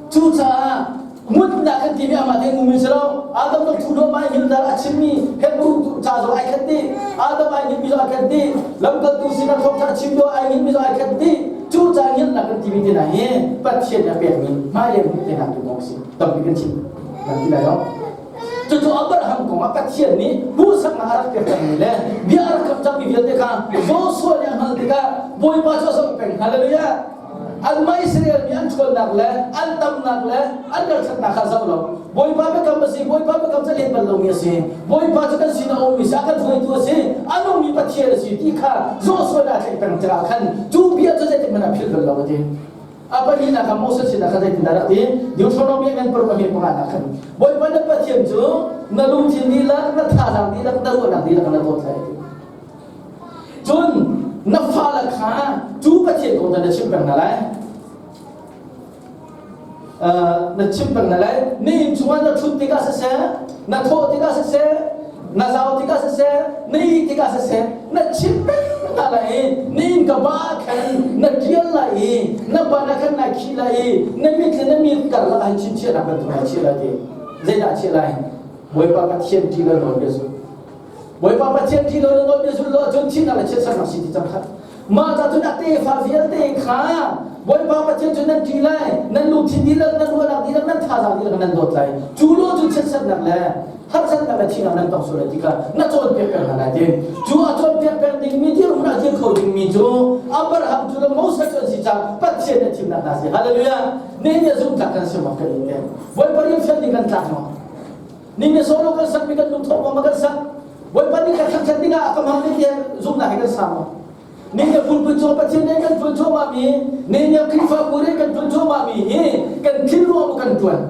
Cucaah ngutnak kan timi amah te ngumi si lo. Adam dong thu hlawhman a ngilter a chimmi Hebrew ca zong ai khat dih. Adam ai ngilmi zong ai khat dih. Lamkaltu sinah thawngṭha a chim lio ai ngilmi zong ai khat dih. Cu ca ngilnak kan timi te hna hi Pathian nih a pekmi hmailei hmuh te nak tu kong a si. Tampi kan chim kan ti lai lo. Cucu Abraham kong ah Pathian nih hmuhsaknak a rak pek cangmi le bia a rak kamh cangmi vialte kha Joshua nih a hngalh tikah Bawipa cu a zoh peng. Hallelujah! Anmah Israel mi an ṭhawnnak le an tamnak le an ralṭhatnak kha zoh lo. Bawipa biakam a si, Bawipa biakam cu a let bal lomi a si. Bawipa cu kan sin a ummi si, a kan hruaitu a si, a nungmi Pathian a si ti kha Joshua nih a tlaih peng tikah khan cu bia cu zeitik hmanh ah philh bal lo a ti. A pahnihnak kha Moses sinah khan zeitindah rak ti? Deuteronomy ngan paruk a hme panganak khan Bawipa na Pathian cu na lungthin dihlak, na thazaang dihlak, na ruahnak dihlak na dawt lai a ti. Cun na fale kha cu Pathian kong na chimh peng hna lai. Na chimh peng hna lai. Na inn chungah na ṭhut tikah siseh, na thawh tikah siseh, na zau tikah siseh, na ih tikah siseh, na chimh peng hna lai i na inn ka ba khan na ṭial lai i na ban ah khan nai khih lai i na mit le na mit karlak ah hin chimchiahnak bantuk nai chiah lai ti. Zeidah chiah lai? Bawipa Pathian ṭih le nawl bia zu. Bawipa Pathian ṭih lo na nawlbia zulh lo ahcun thihnak le chiatsernak si ti cang kha. Mah ca cun a tefa vialte kha Bawipa Pathian cu nan ṭih lai, nan lungthin dihlak, nan ruahnak dihlak, nan thazaang dihlak nan dawt lai. Cu lo cu chiatsernak le harsatnak le thihnak nan tong sual lai ti kha na cawnpiak peng hna lai ti. Cu a cawnpiak peng dingmi dirhmun ah dir kho dingmi cu Abraham cu le Moses cu an si caah Pathian nih a thimnak hna si. Hallelujah! Nihin zumhtlak kan si maw kan in te. Bawipa rian fial ding kan tlak maw? Ning solo kan sak mi kan lungthawh ma kan sak. Bawipa nih kan thangthat dingah a ka hmang ding tiah zumhnak he kan sa maw? Ning le pulput cung Pathian nih kan ṭuan cuahmah mi, ning le Khrihfabu nih kan ṭuan cuahmah mi hi kan thil ruang kan ṭuan.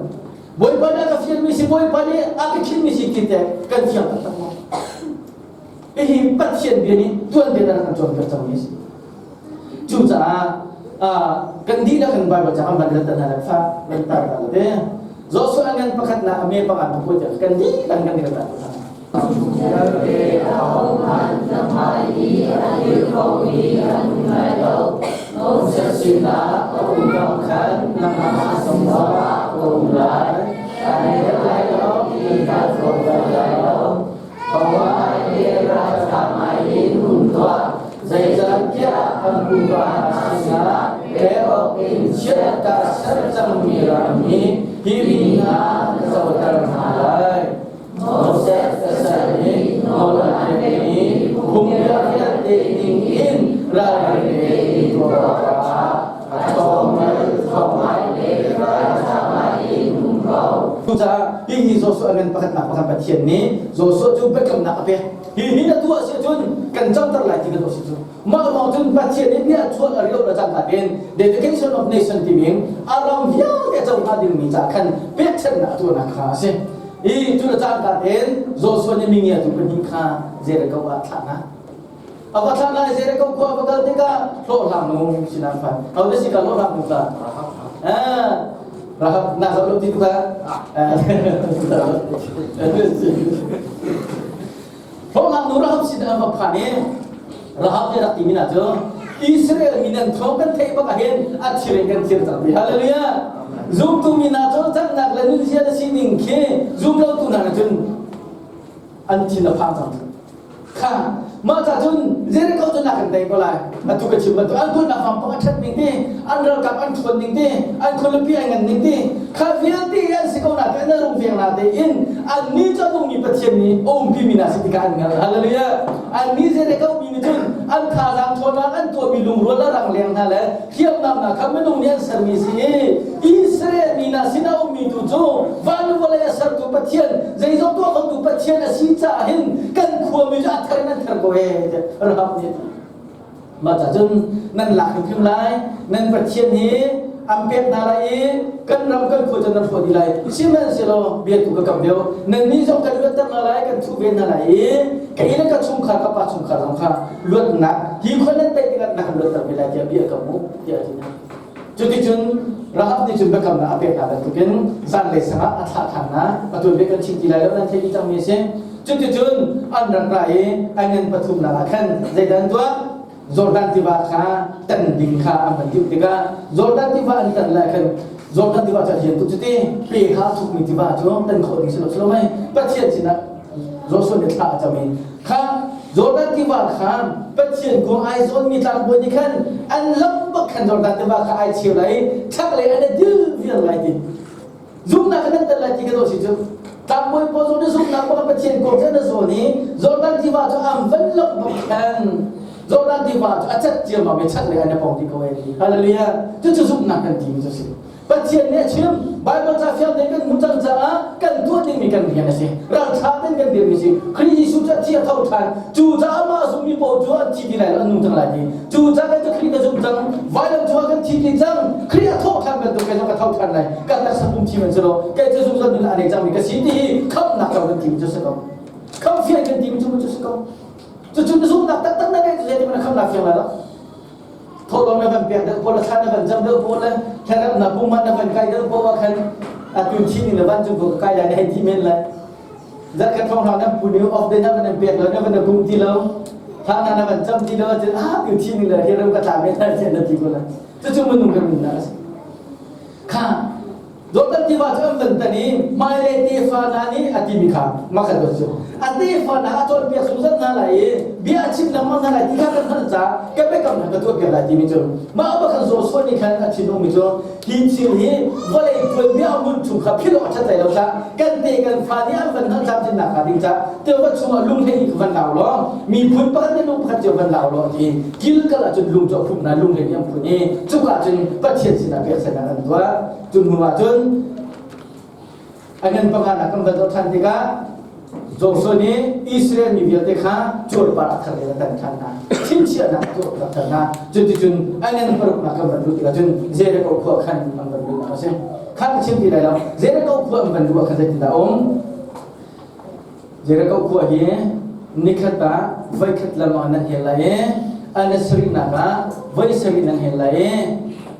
Bawipa nih a ka fialmi si, Bawipa nih a ka khinmi si ti teh kan fiang taktak maw? Hihi Pathian bia nih tuanbia na kan cawnpiak cangmi a si. Cucaah kan dihlak kan Bible ca kan van rat hna le fa van tar ta le Joshua ngan pakhatnak a me pangan pakua tiang kan dihlak kan rat ta hna. Vialte ahohmanh na hmai i a dir khomi an um lai lo. Moses sinah ka um bang khan nangmah sin zongah ka um lai. Ka nek lai lo i ka tlawm bal lai lo. Zeicahtiah an pupa hna sinah pek awkin chiat ka ser cangmi ram hi hi mi hna na coter hna lai. Moses ka sal nih nawl an pek i phungbia vialte ning in ralring tein tuah awkah a ṭhawngmal thawng le ralṭha ngai in um ko. Cucaah hihi Joshua ngan pakhatnak pakhat Pathian nih Joshua cu biakamnak a pek. Hihi na tuah si ahcun kan camter lai ti kan si cu. Mah ruang cun Pathian nih bia chuah a rio la cangka tein dedication of nation timi a ram vialte a co hnga dingmi ca khan pekchanhnak a tuahnak kha a si. I cu le cangka tein Joshua nih mingia tu pahnih kha Jericho ah thlah hna. A va thlah lai Jericho khua va kal tikah hlawhhlang nu sinah phan. Ho da si ka hlawhhlang nu ka? Eh. Rahab na zoh lo ti tu ka. Hlawhhlang nu Rahab sin an va phan i Rahab nih rak timi hna cu Israel mi nan thawng kan theih bak ahhin a thir in kan thir cang ti. Hallelujah. Zumtu mi hna cawlcanghnak le nunzia na sining khi zumlotu hna nih cun an thin a phang cang. Kha mah ca cun Jericho cu na kan tei ko lai. Atu ka chim bantuk an kulhnak vampang a ṭhat ning te, an ralkap an ṭhawn ning te, an khualipi an ngan ning te, kha vialte an si ko na te an rung veng na te in an ni cu a nungmi Pathian nih a umpi mi hna si tikah an hngalh. Hallelujah. An ni Jericho mi nih cun an thazaang ṭhawnnak an tuahmi lungrual le rangleng hna le hriamnam hna kha minung nih an sermi si i Israel mi hna sinah ummi tu cu van le vawlei a sertu Pathian zeizong tuah khotu Pathian a si caah hin kan khuami cu a ther in an ther ko ee tiah Rahab nih mah ca cun nan lak hrimhrim lai nan Pathian hi an pek hna lai i kan ram kan khua cu nan hrawh dih lai sihmanhsehlaw bia tu ka kam deuh nannih zong kan luatter hna lai kan thuh ve hna lai i kei le ka chungkhar ka pa chungkhar zong kha luatnak hi khua nan tei tikah na kan luatter ve lai tiah bia ka mu tiah a ti hna. Cuticun Rahab nih cun biakamnak a pek hna bantukin zanlei sang ah a thlah ṭhan hna. Atu bia kan chim ti lai lo nan theih dih cangmi a si. Cuticun an rak ra i an ngan pathumnak ah khan zeidah an tuah? Jordan tiva kha tan ding kha an van timh tikah Jordan tiva an tan lai khan Jordan tiva cu a lian tuk cuti pe kha a thukmi tiva cu tan khawh ding si lo si lo mei Pathian sinah Joshua nih thla a cam i kha Jordan tiva kha Pathian kung ai zawnmi tlangbawi nih khan an lam bak khan Jordan tiva kha ai cheu lai i chaklei an i dil vial lai ti zumnak kan tel lai ti ka si cu tlangbawi pawl zong nih zumnak bak Pathian kong cu an zawn i Jordan tiva cu an van lok bak khan Jordan tiva cu a cat ciammam i chaklei an i pong ti ko ai hallelujah cucu zumhnak kan timi cu si Pathian nih a chim. Baibal ca fiang tein kan hmuh cang caah kan tuah dingmi kan rian a si. Ralṭha tein kan dirmi si. Khrih Jesuh cu a thi a tho ṭhan. Cu caah amah a zummi paoh cu an thi ti lai lo, an nung cang lai ti. Cu caah kan cu Khrih ka zum cang. Vailam cungah kan thi ti cang. Khrih a thawh ṭhan bantuk kei zong ka tho ṭhan lai. Kan taksa pum thi man si lo. Kei cu zungzal nun a nei cangmi ka si ti hi khamhnak co kan timi cu si ko. Khamh fian kan timi cu cu si ko. Cucu na zumhnak taktak na ngeih cu zeitin na khamhnak fiang lai lo. Thawhlawm na van pek deuh pawl le thla na van cam deuh pawl le thlarau na pum na van kai deuh pawl ah khan atu thi ning na van cung ko kai lai na hei ti men lai. Zarkhat thong hlang nan pu ni off day na van pek lo na van pum ti lo thla na na van cam ti lo cun ah tu thi ning le hi ram ka tla men lai tiah na ti ko lai. Cucu minung kan nunnak a si. Kha Jordan tiva cu an van tan i hmailei tefa hna nih a timi kha makhat dot cu a tefa hna a cawnpiak zungzal hna lai i bia a chim lengmang hna lai ti kha kan hngalh caah ka biakam hna ka tuahpiak lai timi cu mah bakhan Joshua nih khan a thinung mi cu hi thil hi vawlei tuanbia a mun chung kha philh awk a ṭhat lai lo cah kan te kan fa nih an van hngalh camcin nak hnga ding cah tiva chungah lung hlei van lau law miphun pakhat le lung pakhat cio van lau law ti Gilgal ah cun lung cu a phum hna lung hlei nih an phun i cuka cun Pathian sinah peksannak an tuah. Cu hnu ah cun a ngan panganak kan van zoh ṭhan tikah Joshua nih Israel mi vialte kha cuarpar a thar in a tan ṭhan hna. Chimchiahnak a tuah ṭhan hna. Cuticun a ngan paruknak kan van luh tikah cun Jericho khua khan an van luhnak a si. Kha ka chim ti lai lo. Jericho khua an van luh ah khan zeitindah a um? Jericho khua hi nikhat ah voikhat lam ah nan hel lai i an sarihnak ah voi sarih nan hel lai i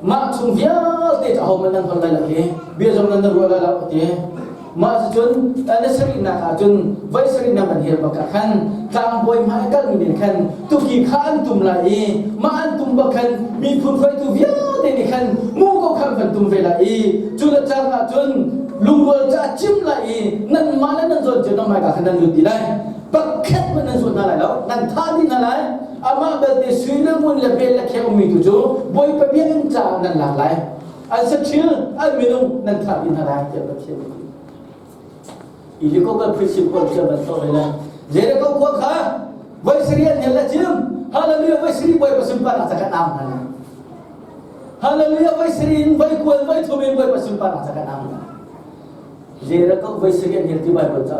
mah chung vialte cu ahohmanh nan holh lai lo hi bia zong nan ruah lai lo ti mah cucun an sarihnak ah cun voi sarih nan van hel bak ah khan tlangbawi hmai kalmi nih khan tuki kha an tum lai i mah an tum bak khan miphun hruaitu vialte nih khan mu ko khan van tum ve lai i cu le cang ah cun lungrual cu a cim lai i nanmah le nan zawn cio nan hmaika khan nan lut dih lai pakhat hmanh nan zuat hna lai lo nan thah dih hna lai amah belte sui le ngun le bel le kheng ummi tu cu Bawipa biakinn caah nan lak lai an saṭhil an minung nan thah dih hna lai tiah Pathian nih a ti Jericho principle cu ban to lai Jericho khua kha voi sarih an hel le cim hallelujah voi sarih Bawipa sunparnak ca kan au hna lai Hallelujah voi sarih in voi kual voi thum in Bawipa sunparnak ca kan au hna Jericho voi sarih an hel ti Bible ca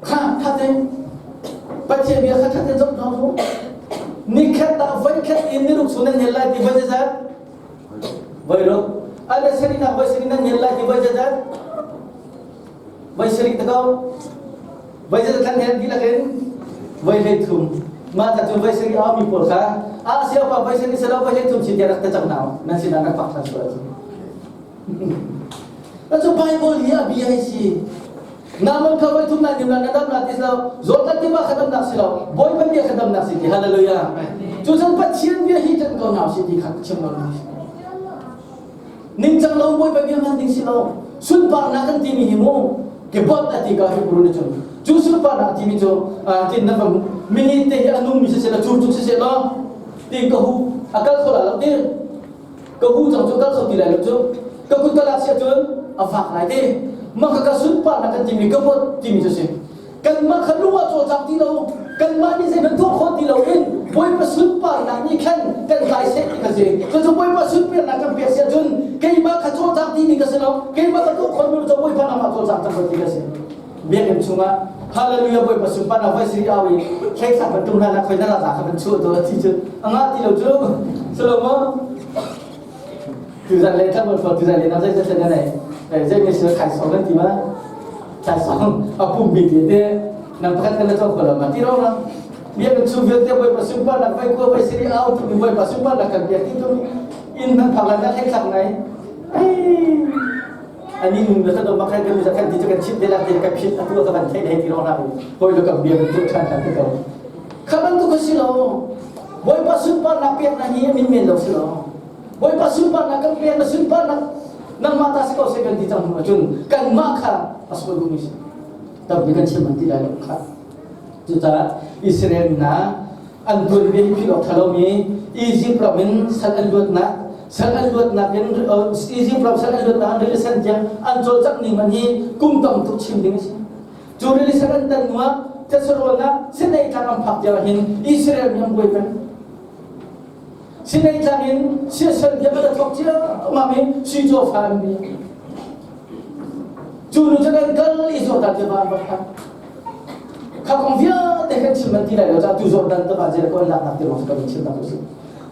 Kha kha te Pathian bia kha kha te zong hna mu nikhat ah voi khat in niruk chung nan hel lai ti voi zat voi ruk ana sarih nak voi sarih nan hel lai ti voi zat voi sarih ta ko voi zat kan hel dihlak in voi hlei thum. Mah ta cu voi sari au mi pawl kha a sia pa voi sari selo voi thum si rak ta cang nau nan sinah kan pak than sual cu. Cu Bible hi a bia hi si. Naman kha voi thum na nim na dam na ti lo Jordan tiva kha dam nak si lo Bawipa bia kha dam nak si ti hallelujah. Cu cun Pathian bia hi tan ko nau si ti kha chim lo ni. Ningcang lo Bawipa bia hman ding si lo. Sunparnak kan timi hi mu ke bot a ti ka hi guru ni cun cu sunparnak timi cu tin na fam mini te hi a nung mi si se la cur cuk si se lo ti ka hu a kal kho la lo ti ka hu cang cu kal kho ti lai lo cu ka kut ka lak sia cun a fak lai ti mah ka ka sunparnak kan timi ka bot timi cu si kanmah kha lung ah cawlcang ti lo kanmah nih zeihmanh tuah khawh ti lo in Bawipa sunparnak nih khan kan tlai seh ti kha si cucu Bawipa sunparnak kan pek si ahcun keimah kha cawlcang ti mi ka si lo keimah ka tuah khawh mi cu Bawipa nangmah cawlcang cang ko ti ka si biakinn chungah hallelujah Bawipa sunparnak voi siri au i thlei thla bantuk hna na khoi na raza kha kan chuah to ti cu anga ti lo cu Solomon tuzan le thlabon fo tuzan le na zei zei na nei zei mi sila khai song kan ti ma khai song a pum bi ti te nang pakhat kan la chong ko lo ma ti ro la bia kan chung vialte boi pa sumpa nak vai ko vai siri au tu mi boi pa sumpa nak kan bia ti tu in nan phak la na thai thak nai ai ani nung na ka ma khai kan kan ti kan chit de la te ka phit atu ka ban thai dai ti ro na hoi lo ka bia kan tu than than te ko khaban tu ko si lo Bawipa sunparnak pek na hi min men lo si lo. Bawipa sunparnak kan pek na sunparnak nangmah ta si ko seh kan ti cang hnu ahcun kanmah kha a sual duhmi si. Tampi kan chim an ti lai lo kha. Cucaah Israel hna an tuanbia hi philh awk ṭha lomi Egypt ram in sal an luatnak sal an luatnak in Egypt ram sal an luatnak an rili sen tiang an cawlcangh ning man hi kum tam tuk chim ding a si. Cu rili sen an tan hnuah Thessalon ah Sinai tlang an phak tiang hin Israel mi an buai peng. Sinai tlang in siasal bia an thok cia ma mi si cho fa an bi. Cu nu cun an kal i Jordan tiva an va phan. Kha kong vialte kan chim an ti lai lo caah tu Jordan tiva Jericho an laknak ti lawng kan chim nak usih.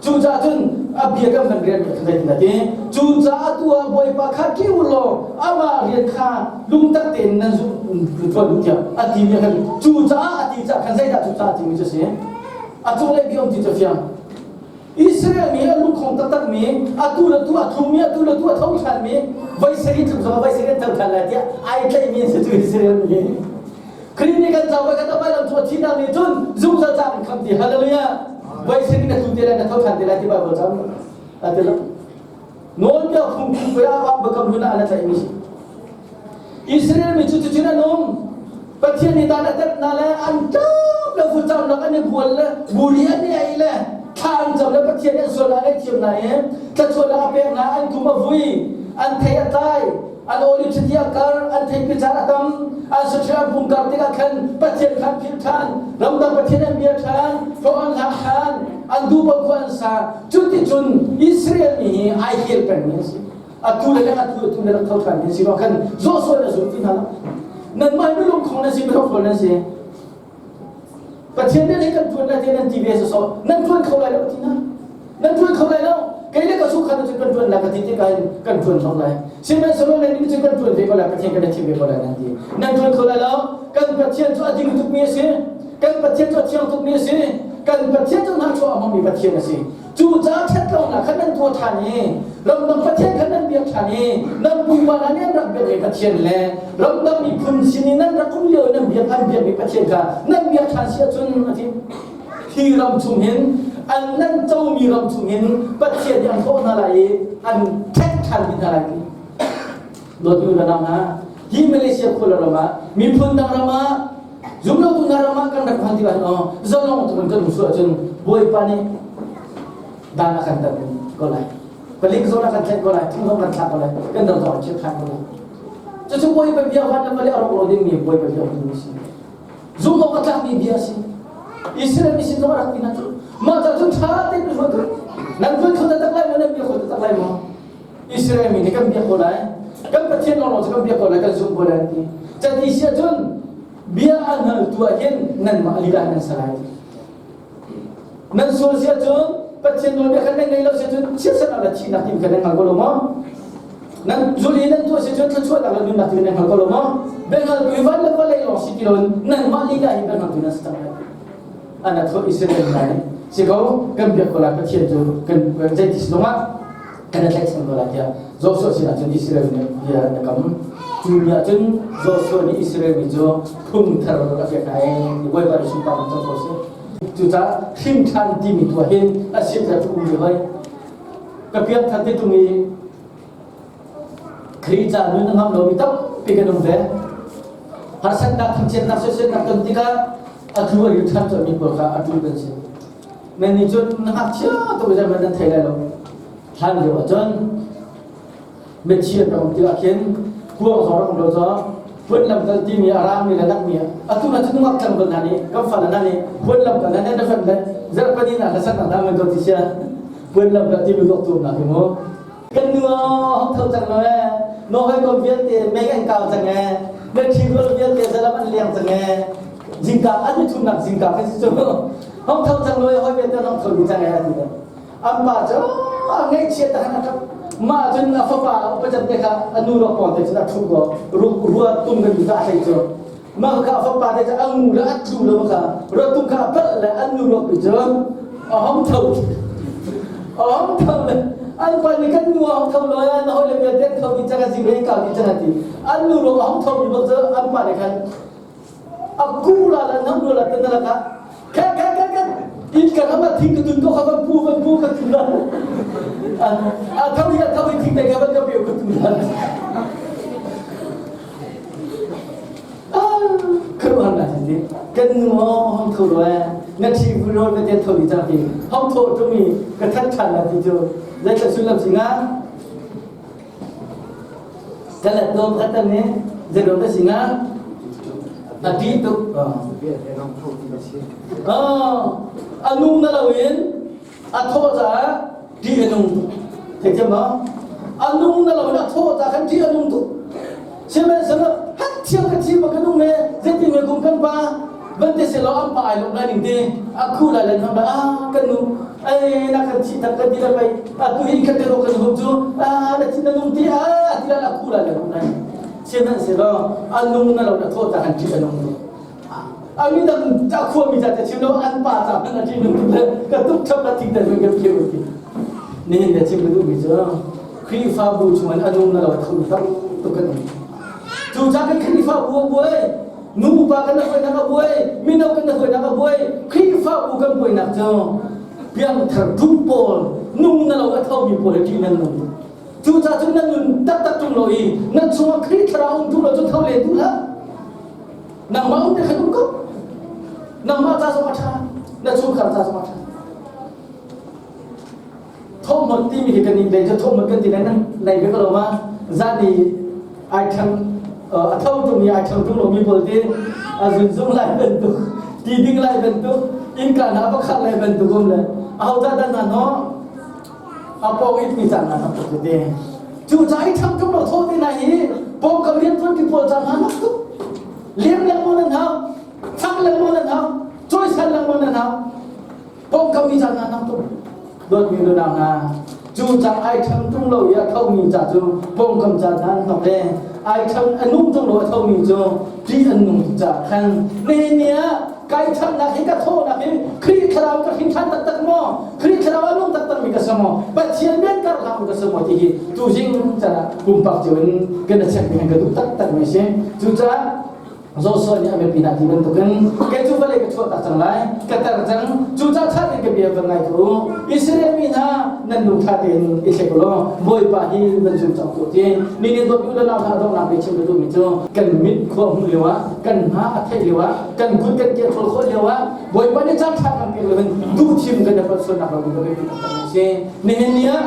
Cucaah cun a bia kan van rian kha zeitin a ti? Cucaah tu ah Bawipa kha ṭih u law amah rian kha lungtak tein nan zumh ṭuan u tiah a ti mi khan cucaah a ti caah khan zeidah cucaah a timi cu a si? A cunglei bia um ti cu a fiang. Israel mi a lungkhong taktak mi, atu le tu a thlum mi, atu le tu a tho ṭhan mi, voi sarih tluk zong voi sarih an tho ṭhan lai tiah ai tlaih mi an si cu Israel mi hi. Khrih nih kan cauk kan vai lam cu thihnak nih cun zungzal ca kan kham ti hallelujah voi sin na tu te lai na tho than te lai ti Bible cam a ti lo nawlbia phung phung pe ah bakam hun ah na tlaih mi si Israel mi cu cucun an um Pathian nih dan a tet na le an ṭap le fu cam lak an i bual le buri an i ei le thla an cam le Pathian nih an sual an thiam na i thlachuah a pek na an kum a vui an thei a tlai an olive chiti a kar an theipi caan a tam an saṭil an pum kar tikah khan Pathian kha an philh ṭhan ramdang Pathian an bia ṭhan hlawh an hlang ṭhan an duh paoh khua an sa cuticun Israel mi hi ai hel pengmi an si atu le atu atu le rak tho ṭhan mi si lo khan zawh sual na zum ti hna lo nanmah hi milungkhong nan si milungkhong nan si Pathian nih kan ṭuan lai tiah nan ti ve sawsawh nan ṭuan kho lai lo ti na nan ṭuan kho lai lo kei le ka chungkhar cu kan ṭuan lai ka ti tikah hin kan ṭuan zong lai sihmanhsehlaw nan nih cu kan ṭuan ve ko lai Pathian kan thim ve ko lai nan ti nan ṭuan kho lai lo kan Pathian cu a ding tukmi a si kan Pathian cu a thiang tukmi a si kan Pathian cu hnahchuah a hmangmi Pathian a si Cucaah ṭhatlonak kha nan tuah ṭhan i ramdang pathian kha nan biak ṭhan i nan pupa hna nih an rak biakmi pathian le ramdang miphun sin i nan rak um lio i nan biak an biakmi pathian kha nan biak ṭhan si ahcun a ti. Hi ram chung hin an nan comi ram chung hin Pathian nih an thawh hna lai i an ṭhek ṭhan dih hna lai ti. Dawtmi u le nau hna, hi Malaysia khua le ram ah miphun dang ram ah zumlotu hna ram ah kan rak phan tikah aw zalong tuk in kan um sual ahcun Bawipa nih dan a kan tat ko lai palik zong a kan tlaih ko lai thong zong kan thlak ko lai kan dang zong a chiat than ko lai cucu Bawipa bia van le vale a rawk lo dingmi Bawipa bia um si zumh awk a tlakmi bia a si Israel mi sin zong a rak ti hna cu mah ca cun ṭha tein ruat nan ruat kho taktak lai maw nan bia kho taktak lai maw Israel mi nih kan biak ko lai kan Pathian lawnglawng cu kan biak ko lai kan zumh ko lai an ti cati si ahcun bia a hngaltu ah hin nanmah lila nan sa lai ti nan sual si ahcun Pathian nawlbia khan nan ngei lo si ahcun chiatsernak le thihnak ti khan nan hngal ko lo maw nan zul i nan tuah si cun thluachuahnak le nunnak ti nan hngal ko lo maw biahngaltu i van le vawlei lawng si ti loin nanmah lila hi biahngaltu nan si cang lai. An a thawh Israel hna nih si ko kan biak ko lai Pathian cu kan zeiti si zongah kan i tlaihchan ko lai tiah Joshua sinah cun Israel nih bia an kam. Cu ni ah cun Joshua nih Israel mi cu phung thar a pek hna i Bawipa nih sunparnak cang ko seh. Cucaah hrim ṭhan timi tuah hin a siat le um ve hoi. Ka piangthar te tung i Khrih ca nun a ngamh lomi tampi kan um ve. Harsatnak, thangchiatnak, soiselnak ton tikah a tlu a ril ṭhan colhmi pawl kha a ṭul kan si. Nan nih cun na ngakchia tuk zeihmanh nan thei lai lo. Hlan lio ahcun mitthi an rak um tikah khin kuang zong rak um lo caw puan lamkal timi a rangmi le nakmi atu na cu nungak tlangval hna nih kan fale hna nih puan lamkal hna na fan le zarhpani na hlasak nak dah man ko ti sia puan lamkal timi dok tu nak hi mu kan nu hong tho cang lo e no hoi kom vialte mei an kau cang e na thi rual vialte zalam an liang cang e jingka an ni thumnak jingka kan si cu hong tho cang lo e hoi vialte hong tho ding cang e ati an pa cu a ngaihchia tahan a ṭap mah cun a fapa upa cem te kha a nu ro pawng te cun a ṭhu ko rua tum kan ka hlei cu mah kha a fapa te cu a ngu le a tlu lo kha rua tum kha a palh le an nu ruak pi cu a hong tho a hong tho le an pa nih kan nu a hong tho lo ya na hoi le vialte tho di cang a zing rei kau di cang a ti an nu ruak a hong tho mi bak cu an pa nih khan a ku la la nam la tan la ka kha kha kha kha in ka hama thing ka tun ko kha van pu van pu ka tun la a tho hi a tho hi thing te ka van ka piu ka tun la kharuan na ti kan nu hong tho lo na thi bu lo na te tho ni cha ti hong tho tu mi ka that than la ti chu zai ta sullam singa Ka let dawm khat ne zeiruang ka singa a ṭih tuk. A nung na loin a thawh caah ṭih a nung tuk. Theithiam maw? A nung na loin a thawh caah khan ṭih a nung tuk. Sihmanhsehlaw hat thiam ka thiam ka nung ne zeitin nge kum kan pa van te selaw an pa ai lawm lai ning te a khu lai len ham ah kan nu ai na kan thi tak kan ti la pai atu hin kan te ro kan hum cu a na thi na nung ti a ti la la khu lai len hum lai sihmanhsehlaw a nung na lo na thaw ta han thi a nung ami dang ta khua mi ta te chim lo an pa ta man a thi nung tuk le ka tuk thap la thing ta ka phiu ti nihin na chim du mi cu Khrihfabu chung an anung na lo tho tam tuk kan um cu ca kan Khrihfabu a buai nupa kan hawinak a buai mino kan hawinak a buai Khrihfabu kan buainak cu piangthar ṭum pawl nung na lo a thomi pawl hi ṭih nan nung cucaah cun nan nun taktak ṭung lo i nan chungah Khrih thlarau um ṭung lo cu tho len duh hlah nangmah um te khan um ko nangmah ca zong a ṭha na chungkhar ca zong a ṭha thawhmot timi hi kan in lei cu thawhmot kan ti lai nan nei ve ko lo ma zan i ai ṭhang a tho ṭung i ai ṭhang ṭung lomi pawl ti a zunzung lai bantuk ti ding lai bantuk innka hna va khar lai bantuk um le aho dah dan hna no a pawng it mi caan hna tam tuk te cu ca i ṭhang ṭung lo thawh te na hi pawngkam rian ṭuan ti pawl ca hna nak tuk liam lengmang nan hau chak lengmang nan hau cawisan lengmang nan hau pawngkam mi ca hna nang tuk dawtmi nunau hna cu ca ai ṭhang ṭung lo i a thomi ca cu pawngkam ca hna an hnok e ai ṭhang a nung ṭung lo a thomi cu ṭih an nung tuk caah khan nihin ni ah kai ṭhannak hi ka thawhnak hi Khrih thlarau ka hrin ṭhan taktak maw Khrih thlarau a nung taktak mi ka si maw Pathian bian kar hlang ka si maw ti hi tuzing can ah pumpak cio in kan i check mi kan ka duh taktak mi si cucaah Joshua nih a biapi hna ti bantukin kei cu vawlei ka chuahtak cang lai ka ter cang cucaah ṭha tein ka bia va ngai tuah u Israel mi hna nan lung ṭha tein i thlek u law Bawipa hi van zum cang tuah ti mi nih dawt u le nau hna donghnak bia chim ka duhmi cu kan mit khua hmuh lio ah kan hna a theih lio ah kan kut kan ke ṭhawl khawh lio ah Bawipa nih caan ṭha kan pek loin duh thim kan i palhsualnak lo ding ka biapi taktak a si nihin ni ah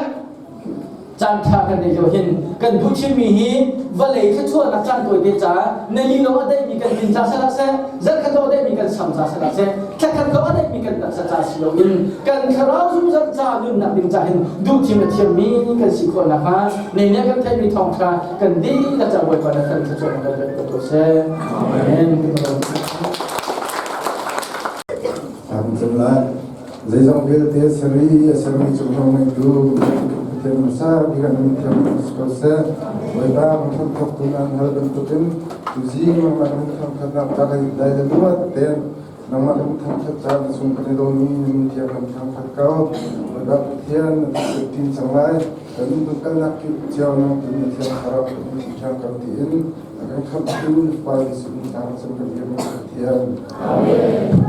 caan ṭha kan neih lio hin kan duh thimmi hi vawlei thluachuahnak caan tawite caah na li lo a daihmi kan din ca seh seh zarkhat lo a daihmi kan sam ca seh seh thlakhat lo a daihmi kan taksa ca si loin kan thlarau zungzal ca nunnak ding ca hin duh thim a thiammi kan si khawh nakhnga nei nih kan theihmi thawngṭha kan dihlak ca Bawipa na kan thluachuahnak kan pek ko seh amen Alhamdulillah. Zeizong vialte seri a sermi cung ngeitu Pathian hmasa bik ah nan thiam si ko seh. Bawipa kan thawktu nan hal bantukin tuzing nangmah kan thangthatnak ta kan dai le luat tein Nangmah kan thangṭhat caah na cung kan i lawm i na min thiang kan thangṭhat ko. Bawipa Pathian, na thangṭhat ṭin cang lai. Kan nun kalnak kip cio nang tu na thiang thlarau kan in ṭhiang ko tiin a kan khamhtu na Fapa Jesuh min tlang cun kan biakmi Pathian. Amen.